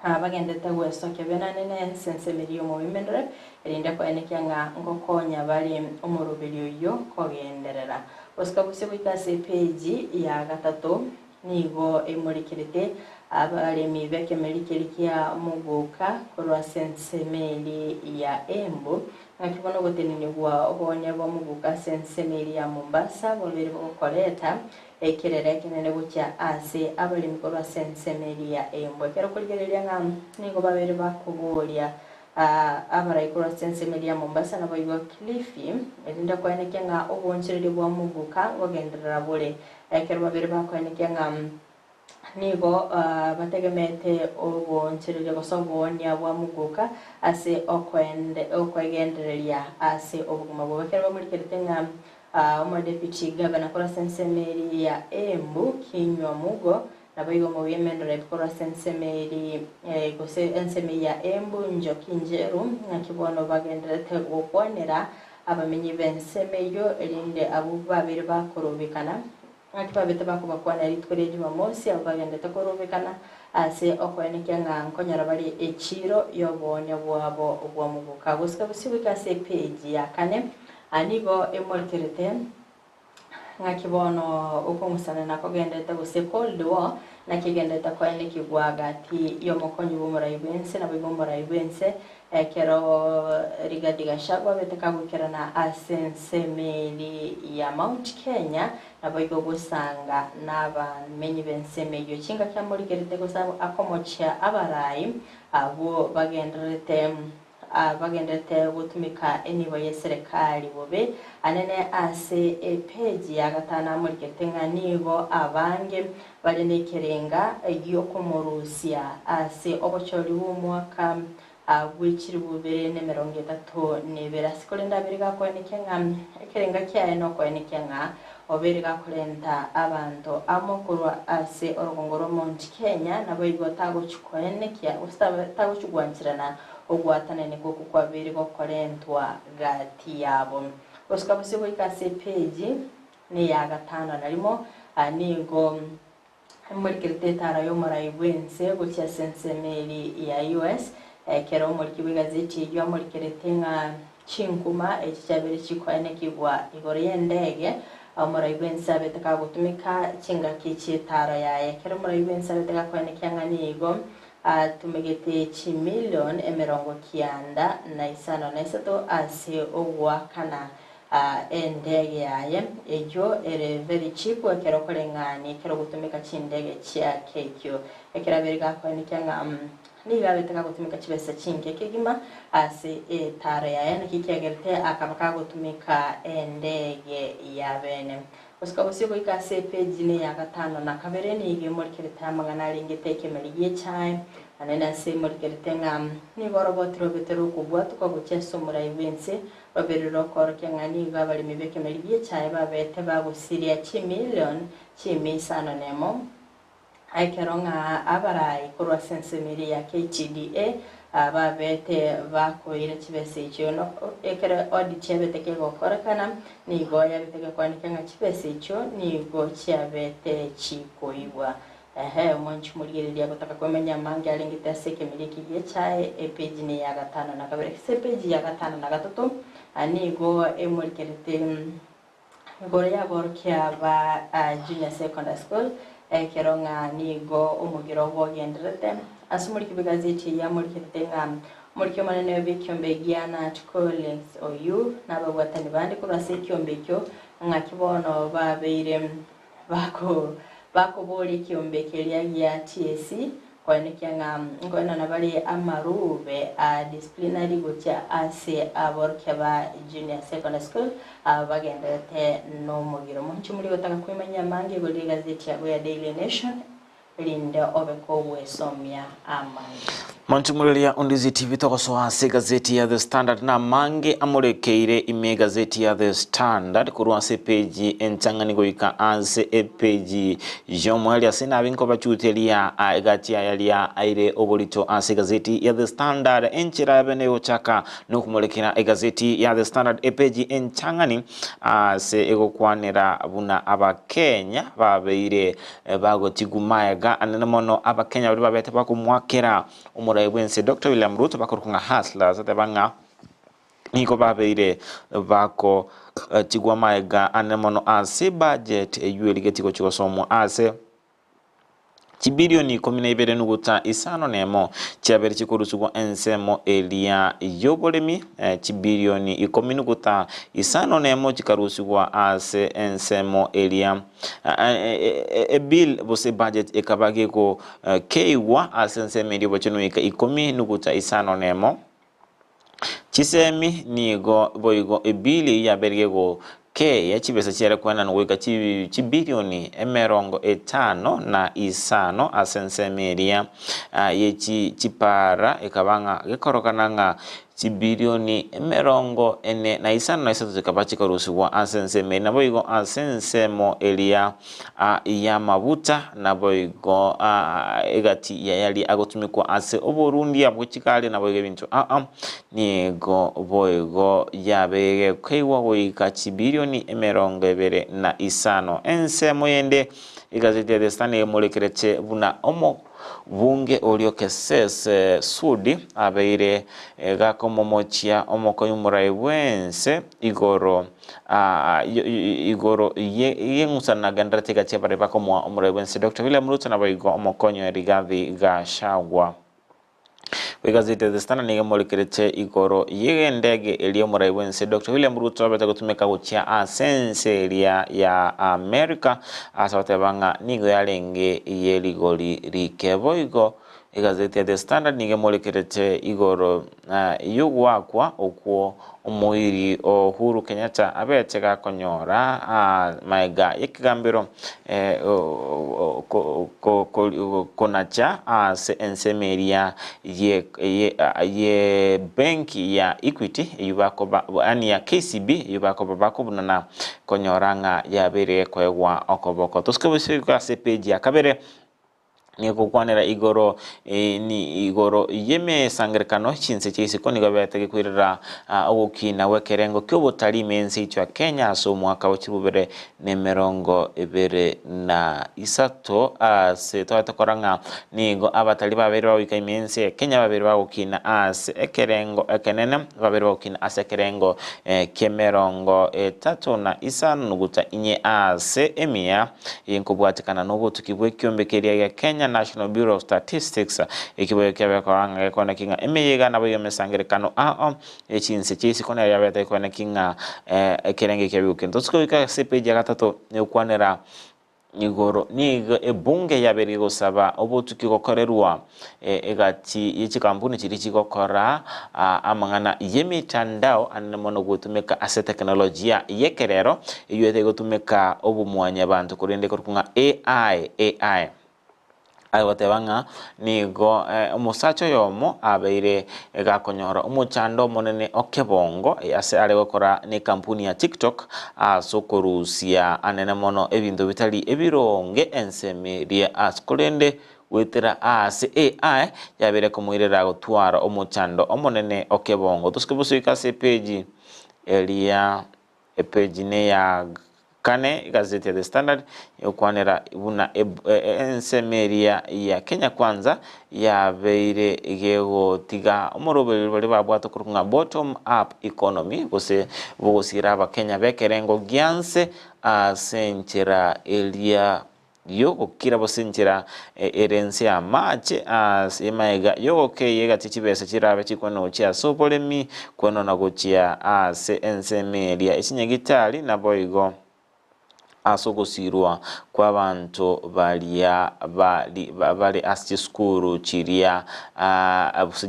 Bagendete gwesokia benane nense ensemeri y'omobimenere, erinde koenekia ng'a ngokonya bare omoroberio oyio kogenderera. Gosika bosio goika ase epeji ya gatato nigo emorikerete abaremi b'ekemeri keria kia mogoka korwa ase ensemo eria ya Embu, ng'aki bono ogotenenigwa oboonia bwa mogoka ase ensemo eria ya Mombasa bobeire bogokoreta Ekerero ekenene gochia aase abaremi korwa ase ensemo eria y'embwa. Ekero okorigereria ng'a nigo babere bakoboria abarai korwa ase ensemo eria ya Mombasa naboigo Kilifi, erinde koenekia ng'a oboonchoreria bwa moguka ngogenderera bore. Ekero babere bakoenekia ng'a nigo bategemeete oboonchoreria gose oboonia bwa moguka ase okoendereria ase obogima bwabo. Ekero bamorikerete ng'a. Omodeputy Gavana korwa ase ensemo eria ya Embu, Kinyua Mugo, naboigo omobia-emendoreti korwa ase ensemo eria gose ensemo eyio ya Embu, Njoki Njeru, naki bono bagendererete gokwanera abamenyi b'ensemo eyio, erinde abwo babeire bakorobekana Naki babete bakobakwana rituko ria Jumamosi abwo bagendete korobekana ase okoenekia ng'a nkonyora bare echiiro y'oboonia bwabo bw'omogoka. Gosika bosio goika ase epeji ya kane, aa nigo emorekerete ng'aki bono okong'usana nakogenderete gose Cold War naki egenderete koenekigwa gati y'omokonyi bw'omorai bw'ense naboigo omorai bw'ense Ekero Rigathi Gachagua abete kagoikerana ase ensemo ya Mount Kenya, naboigo gosanga nabamenyi b'ensemo eyio chingaki amorigerete gose akomochia abarai abwo bagendererete bagendererete gotumeka enibo y'eserekari bobe. Anene ase epeji ya gatano amorigerete ng'a nigo abange bare nekerenga gi'okomorusia ase obochori bw'omwaka bw'echilifu bibere na emerongo etato na ebere. Ase korende abere gakoenekia ng'a ekerenga kiaye nokoenekia ng'a obeire gakorenta abanto amo korwa ase orogongo rwa Mount Kenya, naboigo tagochi koenekia gose tagochi gwancherana ogwatananeka okwo kwabeire gokorentwa gati yabo. Gosuka bosio goika ase epeji neya gatano na rimo, nigo Emorikerete etara y'omorai bw'ense gochia ase ensemo eria ya US, ekero omoriki bw'egazeti eyio amorikerete ng'a chinkuma echi chiabeire chikoenekigwa igoro y'endege, omorai bw'ense abete kagotumeka chingaki chi'etaro yaye. Ekero omorai bw'ense abete gakoenekia ng'a nigo atumegete chimilion emerongo kianda na isano na isato ase ogoakana Endege yaye eyio ere very cheap ekero okoreng'ania ekero ogotumeka chindege chia KQ. Ekero abere gakoenekia ng'a nigo abete gagotumeka chibesa chinke kegima ase etaro yaye naki kiagerete akaba kagotumeka endege ya bene. Gosuka bosio goika ase epeji neya gatano na kabere nigo emorikerete amang'ana arengete ekemeri gi'echae anene ase emorikerete ng'a nigo oroboti robete rokobwatoka gochia ase omorai bw'ense Babere rokoorokia ng'a nigo abaremi b'ekemeri gi'echae babete bagosiria chimilion chimia isano nemo, ekero ng'a abarai korwa ase ensemo eria ya KTDA babete bakoira chibesa echio. Ekero audit yabete kegokorekana, nigo yabete gekoaneka ng'a chibesa echio nigo chiabete chikoibwa. Ehe, omwanchi omorigereria agotaka kwemanya amange arengete ase ekemeri eke gi'echae, epeji neya gatano na kabere. Ase epeji ya gatano na gatato nigo emorikerete igoro y'aborokia ba Junior Secondary School, ekero ng'a nigo omogiro obo ogendererete. Ase omoriki bw'egazeti eye amorikerete ng'a omoriki omonene bw'ekiombe gia Nat Collins oyio na ababwatani bande korwa ase ekiombe ekio ng'aki bono babeire Bako bakoboria ekiombe keria gia TSC koenekia ng'a nkoenana bare amarube a disciplinary gochia ase aborokia ba Junior Secondary School aba bagendererete nomogiro. Monche moria gotaka kwemanyia amange igoro ri'egazeti yago ya Daily Nation erinde obe kogwesomia amange. Monchumureria Undizi TV togosoa ase egazeti ya The Standard na amange amorekeire ime egazeti ya The Standard korwa ase epeji entang'ani goika ase epeji y'omoerio ase nabe nkobachuteria egati aya ria aire oborito ase egazeti ya The Standard enchera yabe negochaka nokomorekera egazeti ya The Standard epeji entang'ani ase egokwanera buna abakenya babeire Bagotigwa magega anene mono Abakenya baria babete bakomwakera omorai bw'ense Doctor William Ruto bakorokwa ng'a Hustlers ateba ng'a nigo babeire bagotigwa magega anene mono ase budget eywo erigetie gochia gosomwa ase chibilioni ikomi na ibere nuguta isano na emo chiabere chikorusigwa ensemo eria y'oboremi chibilioni ikomi nuguta isano na emo chikarusigwa ase ensemo eria Ebill gose ebudget ekaba gegokeigwa ase ensemo eria obochenu goika ikomi nuguta isano nemo. Chisemi nigo boigo ebill eyio yabeire gegokeia chibesa chiare koenanwa goika chibilioni emerongo etano na isano ase ensemo eria ye chipara ekaba ng'a gekorokana ng'a. Chibilioni emerongo ene na isano na isato chikaba chikorusigwa ase ensemo eria, naboigo ase ensemo eria y'amabuta, naboigo egati yayaria agotumekwa ase oborundia bwe chigari, naboigo ebinto aa nigo boigo yabeire gekoigwa goika chibilioni emerongo ebere na isano. Ensemo yende egazeti ya The Star nigo emorekerete buna omo Bunge oria Kesese Sudi abeire gakomomochia omokonyi omorai bw'ense igoro igoro y'eng'usano nagendererete egati y'abarai bakomoa omorai bw'ense Doctor William Ruto naboigo omokonyi oye Rigathi Gachagua. Egazeti ya The Standard nigo emorekerete igoro y'endege eria omorai bw'ense Doctor William Ruto abete gotumeka gochia ase ense eria ya America ase goteba ng'a nigo yarenge ye rigori rike. Boigo egazeti ya The Standard nigo emorekerete igoro y'ogoakwa okwo omoiri o Uhuru Kenyatta abete gakonyora magega y'ekegambero konacha ase ensemo eria y'ebenki ya Equity eyio bakoba yaani ya KCB eyio bakoba bakobunana konyora ng'a yabeire gekoegwa okoboko. Tosike boigo ase epeji ya kabere. Nigokwanera igoro igoro y'emesangererekano chinse chia isiko nigo ebete gekoirera ogokina gw'ekerengo ki'obotari ime ense yaito ya Kenya ase omwaka o chibubere na emerongo ebere na isato ase twabete korora ng'a nigo abatari babeire bagoika ime ense ya Kenya babeire bagokina ase ekerengo ekenene babeire bagokina ase ekerengo ki'emerongo etato na isano nuguta inye ase emiya Eye nkobwatekana nobotuki bw'ekiombe keria gia Kenya National Bureau of Statistics, ekiboyo kiabe korora ng'a gekoneki ng'a emeyega naboigo emesangerekano ao ye chinse chia isiko nero yabete ekoneki ng'a ekerenge ekia bigokina. Tosuke goika ase epeji ya gatato egokwanera igoro nigo ebunge yabeire gegosaba obotuki gokorerwa Egati ye chikampuni chiria chigokora amang'ana y'emetandao anene mono gotumeka ase teknolojia y'ekerero eyio etegotumeka obomwanyabanto korende ekorokwa ng'a AI, AI. Aye goteba ng'a nigo omosacha oyomo abeire gakonyora omochando omonene o kebongo ase are gokora nekampuni ya TikTok ase okorusia anene mono ebinto bitari ebironge ensemo eria ase korende Goetera aase AI yabeire komoirera gotwara omochando omonene o kebongo. Tosike bosoika ase epeji eria epeji neya kane egazeti ya The Standard egokwanera buna ensemo eria ya Kenya Kwanza yabeire gegotiga omoroberio baria babwate okorokwa ng'a bottom up economy gose bogosiira abakenya bekerengo gianse ase enchera eria Y'ogokira gose enchera ere ense y'amaache ase magega y'ogokeyia egati chibesa chirabe chikwenwa gochia ase oboremi, kwenwa na gochia ase ensemo eria echinyagitari, naboigo ase ogosirwa kw'abanto baria bare ase chisukuru chiria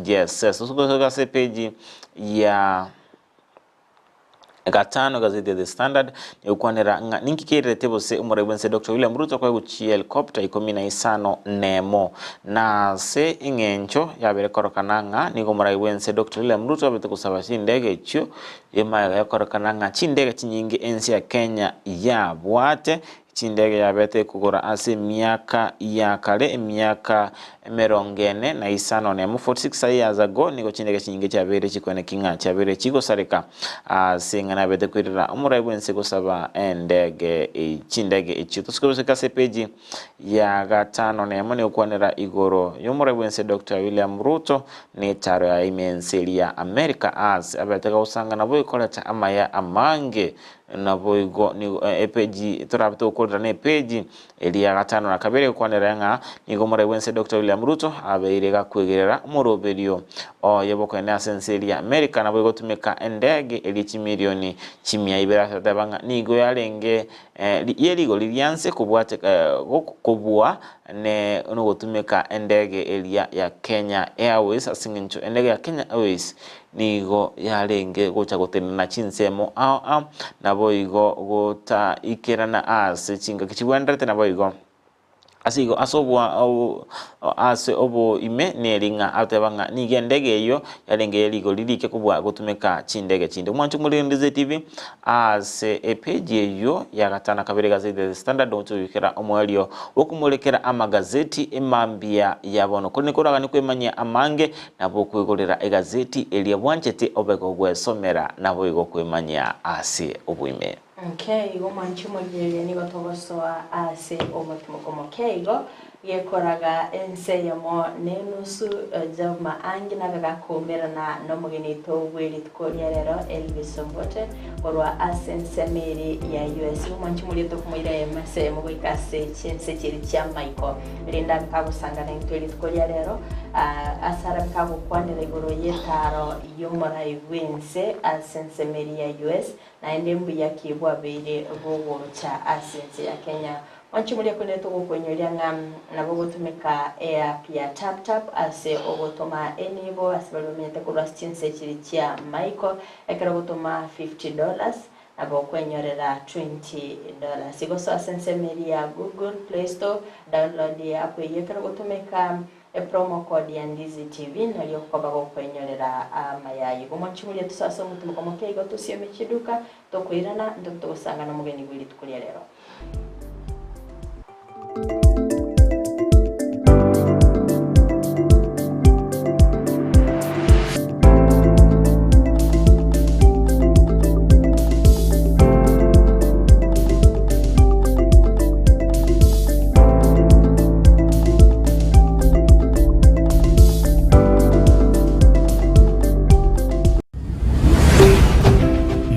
JSS. Ase epeji ya. Gatano egazeti ya The Standard egokwanera ng'a ninki kererete bose omorai bwense Doctor William Ruto koegwa chihelicopter ikomi na isano nemo. Na ase eng'encho yabere korokana ng'a nigo omorai bwense Doctor William Ruto abete gosaba chindege echio emaega yokorokana ng'a chindege chinyinge ense ya Kenya yabwate Chindege yabete ekogora ase emiaka ya kare, emiaka emerongo ene na isano nemo, 46 years ago, nigo chindege chinyinge chiabeire chikoeneki ng'a chiabeire chigosareka ase eng'ana yabete koirera omorai bw'ense gosaba endege chindege echio. Tosuke gosoka ase epeji ya gatano nemo nigo okwanera igoro y'omorai bw'ense Doctor William Ruto na etaro yaye ime ense eria ya America ase abete gagosanga nabo ekoreta amaya amange Naboigo nigo epeji torabe togokorera nepeji eria ya gatano na kabere egokwanera ng'a nigo omorai bwense Doctor William Ruto abeire gakwegerera omoroberio oye bokoenda ase ense eria ya America naboigo gotumeka endege eria chimilioni chimia ibere ase goteba ng'a nigo yarenge ye rigori rianse kobwate kobua ne nogotumeka endege eria ya Kenya Airways ase eng'encho endege ya Kenya Airways Nigo yarenge gocha gotenena chinsemo ao ao, naboigo gotaikerana ase chingaki chigwenerete, naboigo. Ase igo ase obwa ase oboime neri ng'a ateba ng'a nigo endege eyio yarenge ye rigori rike kobua gotumeka chindege chinde. Omwancho omorende ZTV ase epeji eyio ya gatano kabere egazeti ya The Standard ogotoigwekera omoerio bw'okomorekera amagazeti emambia ya bono. Korende koraganie kwemanyia amange nabo okwegorera egazeti eria bwanchete obe gogwesomera naboigo kwemanyia ase oboime. Nke igo mwanche omorigereria nigo togosoa ase omotimoko moke igo, gekoraga ense eyemo na enusu Juma ange nabe gakoumerana nomogeni oito bwe rituko ria rero Elvis Ombote korwa ase ensemo eri ya US. Igo mwanche omoria tokomoira eyemo ase eyemo goika ase chinse chiria chia maiko rende abe kagosanga naintwe rituko ria rero ase arabe kagokwanera igoro y'etaro y'omorai bw'ense ase ensemo eri ya US. Naende mbuya ki bwabeire bogocha ase ense ya Kenya? Mwanche moria korende togokoinyoria ng'a nabo ogotumeka eapp ya TapTap ase ogotoma enibo ase baria bamenyete korwa ase chinse chiri chia maiko. Ekero ogotoma $50 nabo okwenyorera $20. Igo soa ase ensemo eria ya Google Play Store, download eapp eyio ekero ogotumeka Epromo code ya Ndizi TV nario okoba gokwenyorera amaya ayio. Igo mwanche moria tosoe ase omotimoko moke igo tosiome chiduka tokoirana ntobe togosangana omogeni bwe rituko ria rero.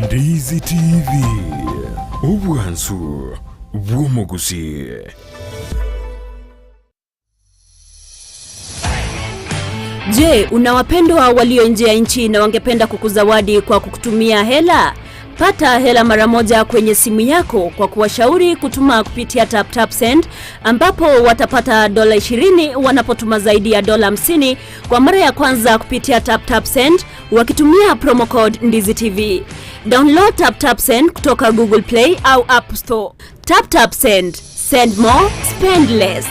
Ndizi TV, obwansu bw'omogusii. Je, una wapendwa walio nje ya nchi na wangependa kukuzawadi kwa kukutumia hela? Pata hela mara moja kwenye simu yako kwa kuwashauri kutuma kupitia TapTap Send ambapo watapata dola 20 wanapotuma zaidi ya dola 50 kwa mara ya kwanza kupitia TapTap Send wakitumia promo code Ndizi TV. Download TapTap Send kutoka Google Play au App Store. TapTap Send. Send more, spend less.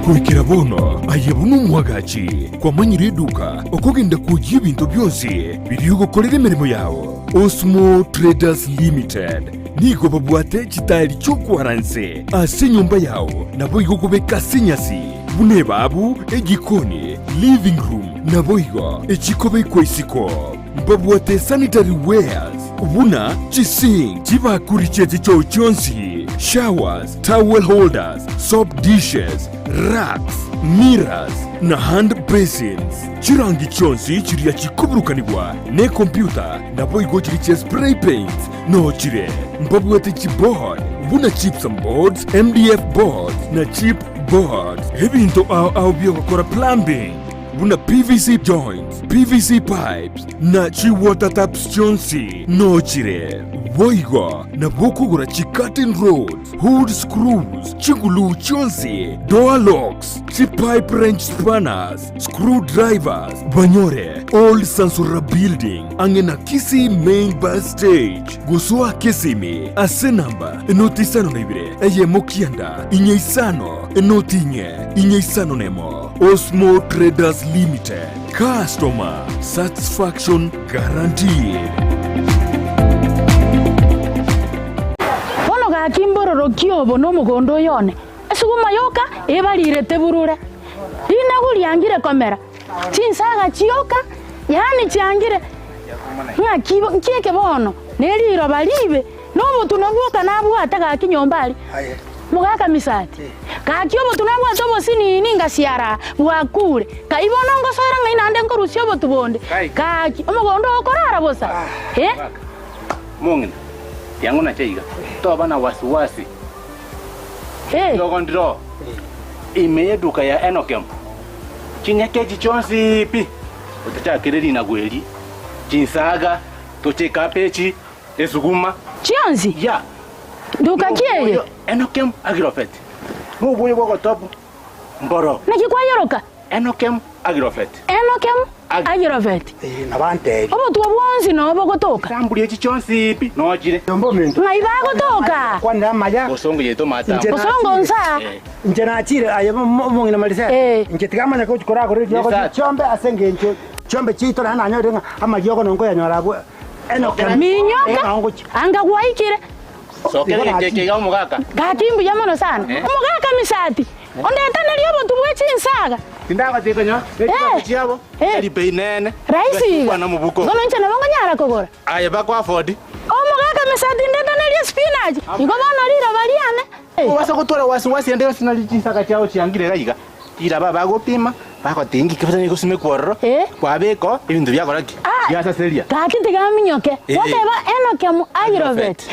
Goikera bono aye buna omwagachi kwamanyire eduka okogenda kwoyia ebinto bionsi biria ogokorera emeremo yao. Osmo Traders Limited nigo babwate chitaeri chi'okwara nse ase enyomba yao naboigo okobeka ase enyasi buna ebabu, ejikoni, living room naboigo echikobekwa isiko. Mbabwate sanitary wares buna chisink, chibakuri chie chichoo chionsi, showers, towel holders, soap dishes, racks, mirrors, na hand basins. Chirangi chionsi chiria chikoburukanigwa nekompyuta naboigo chiria chia spray paints noo chire. Mbabwate chiboard buna gypsum boards, MDF boards na chip boards. Ebinto ao ao biogokora plumbing. buna PVC joints, PVC pipes, na chi-water taps chionsi nochire. Boigo nabo okogora chi-curtain rods, hood screws, chiguluu chionsi, door locks, chi-pipe wrench spanners, screw drivers, banyore Old Sansura Building ang'e na Kisii Main Bus Stage. Gosoa Kisimi ase namba enoti isano na ibere eyemo kianda inye isano enoti inye inye isano nemo. Osmo Traders Limited, customer satisfaction guaranteed. Bono gaki mbororokie obo nomogondo oyo one, esuguma yoka ebarirete burure, rinagu riangire komera, chinsaga chioka, yaani chiangire. Ng'aki nki eke bono? Neriroba riibe, na obotunwa bwoka nabwate gaki nyomba aria. Mogaka Misati, Gaki obotunwa nabwate obosinini ngasiara bwakure, kai bono ngosoera ng'ai naende nkorusia obotu bonde? Gaki omogondo oo okorara bosa, eh? Mong'ina, tiang'o nache iga, toba na wasiwasi. Riogo ndiro ime y'eduka ya Enokemu, ching'eke echi chionsi pi, otachakere rinagu eri, chinsaga, toche ekabechi, esuguma. Chionsi? Ya. Nduka ki eye? Enokem Agrofert, noboyo bw'ogotobu mboro. Naki kwayoroka? Enokem Agrofert. Enokem? Agrovet. Eh, nabantebia. Obotwa bwonsi noo bogotoka. Chamburi echi chionsi pi nochire. Ng'ai bagotoka? Kwanera amaya. Bosongo yaito matambo. Bosongo nsa. Inche nachire aye omong'ina Marisela. Inche tigamanya gochi koragora eriogo rie chiombe ase engencho chiombe chiaito naende nanyorire ng'a amariogo nonkoyanyora abwo Enoka. Minyoka anga gwaikire. Sokera egento eke iga omogaka. Gaki mbuya mono sana. Omogaka Misati, ondetanerie obotu bwe chinsaga. Tindagotebia konya ne chibesa chiabo tari bei nene. Rahisi iga. Kwana mobuko. Bono inche nabo nkonyara kogora. Aye bakwa afford. Omogaka Misati ndetanerie spinach. Igo bono riroba riane. Obasa gotwara wasiwasi ende yonsi nari chinsaga chiao chiangire iga iga. Riraba bagopima, bagotebi ng'iki kebesa nigo gosimekwa ororo, kwabeka oo, ebinto biakora ki? Biasaseria. Gaki tiga aminyoke, goteba Enoke Airobeti,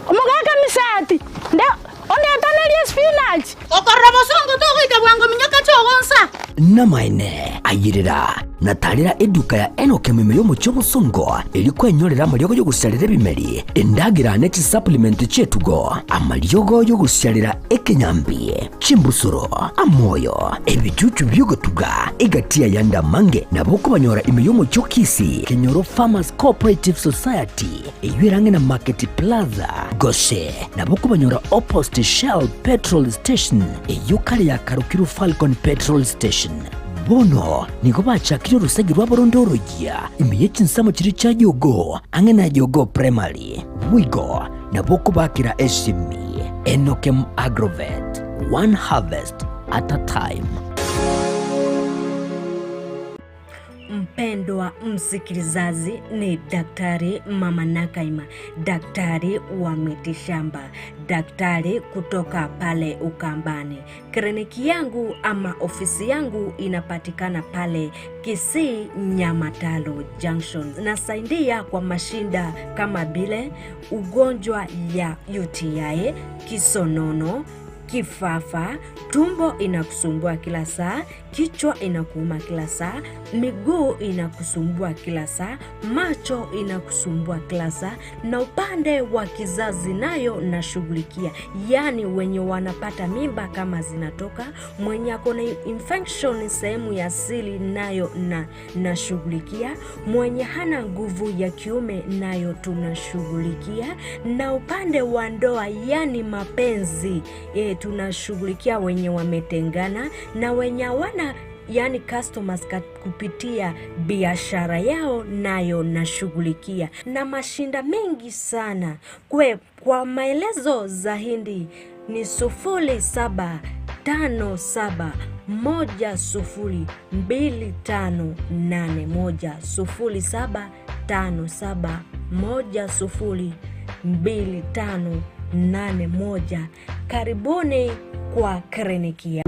Omogaka Misati, nde ondetanerie espinachi. Okorora bosongo togoika bwango minyoka chogonsa. Namaene, ayerera, na tarera eduka ya Enoke ime y'omochie obosongo, erio kwenyorera amariogo y'ogosiarera ebimeri, endagera ne chisupplement chi'etugo, amariogo y'ogosiarera ekenyambi, Chimbusuro, amoyo, ebichuchu bi'ogotuga, egati y'ayande amange nabo okobanyora ime y'omochie o Kisii, Kenyoro Farmers Cooperative Society, eyio ere ang'e na Market Plaza, gose nabo okobanyora opposite Shell Petrol Station, eyio kare yakarokirwe Falcon Petrol Station. Bono nigo bachakire orosegi rwabo ronde oroyia ime ye chinsemo chiria chia Jogoo, ang'e na Jogoo Primary. Boigo nabo okobakera esimi. Enokem Agrovet, one harvest at a time. Mpendwa msikilizaji, ni Daktari Mama Nakaima, daktari wa mitishamba, daktari kutoka pale Ukambani. Kliniki yangu ama ofisi yangu inapatikana pale Kisii Nyamataro Junction. Nasaidia kwa mashinda kama vile ugonjwa ya UTI, kisonono, kifafa, tumbo inakusumbua kila saa, kichwa inakuuma kila saa, miguu inakusumbua kila saa, macho inakusumbua kila saa, na upande wa kizazi nayo nashughulikia, yaani wenye wanapata mimba kama zinatoka, mwenye ako na infection sehemu ya siri nayo na nashughulikia, mwenye hana nguvu ya kiume nayo tunashughulikia, na upande wa ndoa yani mapenzi e, tunashughulikia wenye wametengana na wenye hawana yani customers kupitia biashara yao nayo nashughulikia na mashinda mengi sana kwe, kwa maelezo zaidi ni 0757 102581 0757 102581. Karibuni kwa kliniki ya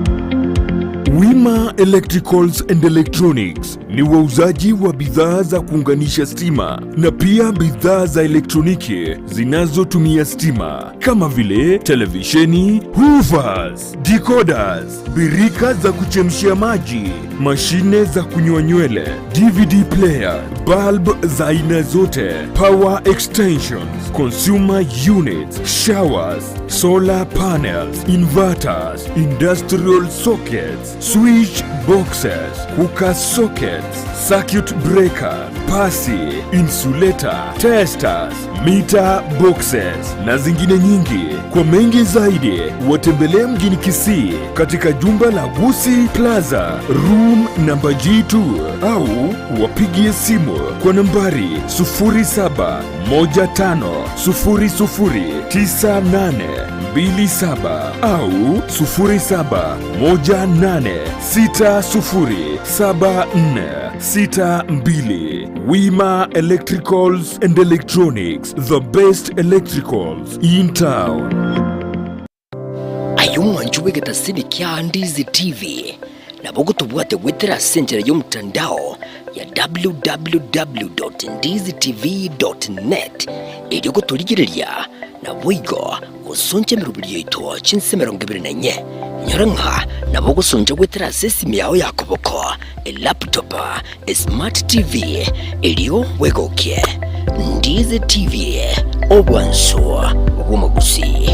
Wima Electricals and Electronics ni wauzaji wa bidhaa za kuunganisha stima na pia bidhaa za elektroniki zinazotumia stima kama vile televisheni, hoovers, decoders, birika za kuchemshia maji, mashine za kunyoa nywele, DVD player, bulb za aina zote, power extensions, consumer units, showers, solar panels, inverters, industrial sockets, switch boxes, cooker sockets, circuit breaker, pasi, insulator, testers, meter boxes na zingine nyingi. Kwa mengi zaidi, watembelee mjini Kisii katika jumba la Gusii Plaza room namba G2 au wapigie simu kwa nambari 0715009827 au 0718607462. Wima Electricals and Electronics, the best electricals in town. Aye omwancho bw'egetasini kia Ndizi TV, nabo ogotobwate goetera ase enchera y'omotandao ya www.ndizitv.net erio gotorigereria naboigo gosoncha emeroberi yaito chinse 24. Inyora ng'a nabo ogosoncha goetera ase esimi yao ya koboko, elaptop, esmart TV, erio bwegokie. Ndizi TV, obwansu bw'omogusii.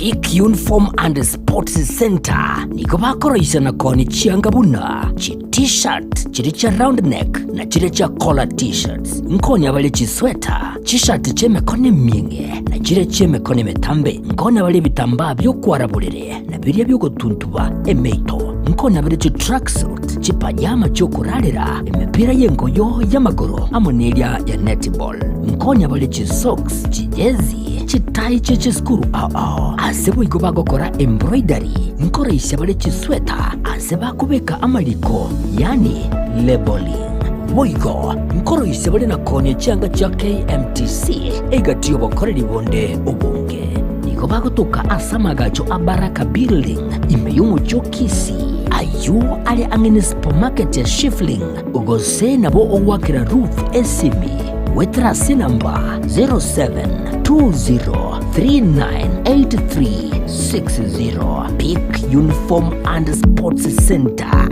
Peak Uniform and Sports Centre nigo bakoroisia na koonia chianga buna chi T-shirt chiria chia round neck na chiria chia collar T-shirts. Nkonya bare chisweta, chishati chi'emekono emieng'e na chiria chi'emekono emetambe. Nkonya bare ebitambaa bi'okwara borere na biria bi'ogotuntuba emeito. Nkonya bare chitracksuit, chipajama chi'okorarera, emepira y'engoyo y'amagoro amo neria ya netball. Nkonya bare chisocks, chijezi, chitai chie chisukuru ao ao. Ase boigo bagokora embroidery, nkoraisia bare chisweta ase bakobeka amariko, yaani labelling. Boigo nkoroisia bare na koonia chianga chia KMTC egati y'obokoreri bonde obonge. Nigo bagotoka ase amagacho a Baraka Building ime y'omochie o Kisii, ayio are ang'e ne supermarket ya Shifling, gose nabo ogoakera Ruth esimi goetera ase enamba 0720398360. Peak Uniform and Sports Center.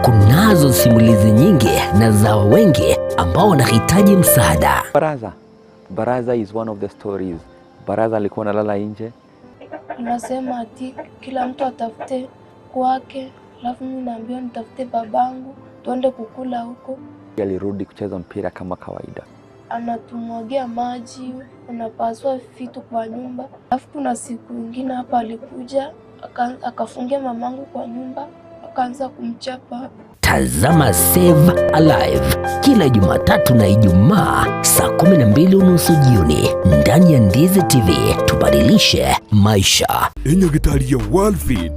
Kunazo simulizi nyingi na za wengi ambao wanahitaji msaada. Baraza. Baraza is one of the stories. Baraza alikuwa analala nje. Anasema ati kila mtu atafute kwake, alafu mimi naambiwa nitafute babangu tuende kukula huko. Alirudi kucheza mpira kama kawaida. Anatumwagia maji, anapasua vitu kwa nyumba. Alafu kuna siku ingine hapa alikuja akafungia mamangu kwa nyumba, akaanza kumchapa. Tazama Save Alive kila Jumatatu na Ijumaa saa 12:30 jioni ndani ya Ndizi TV. Tubadilishe maisha. Enyagitari ya World Feed.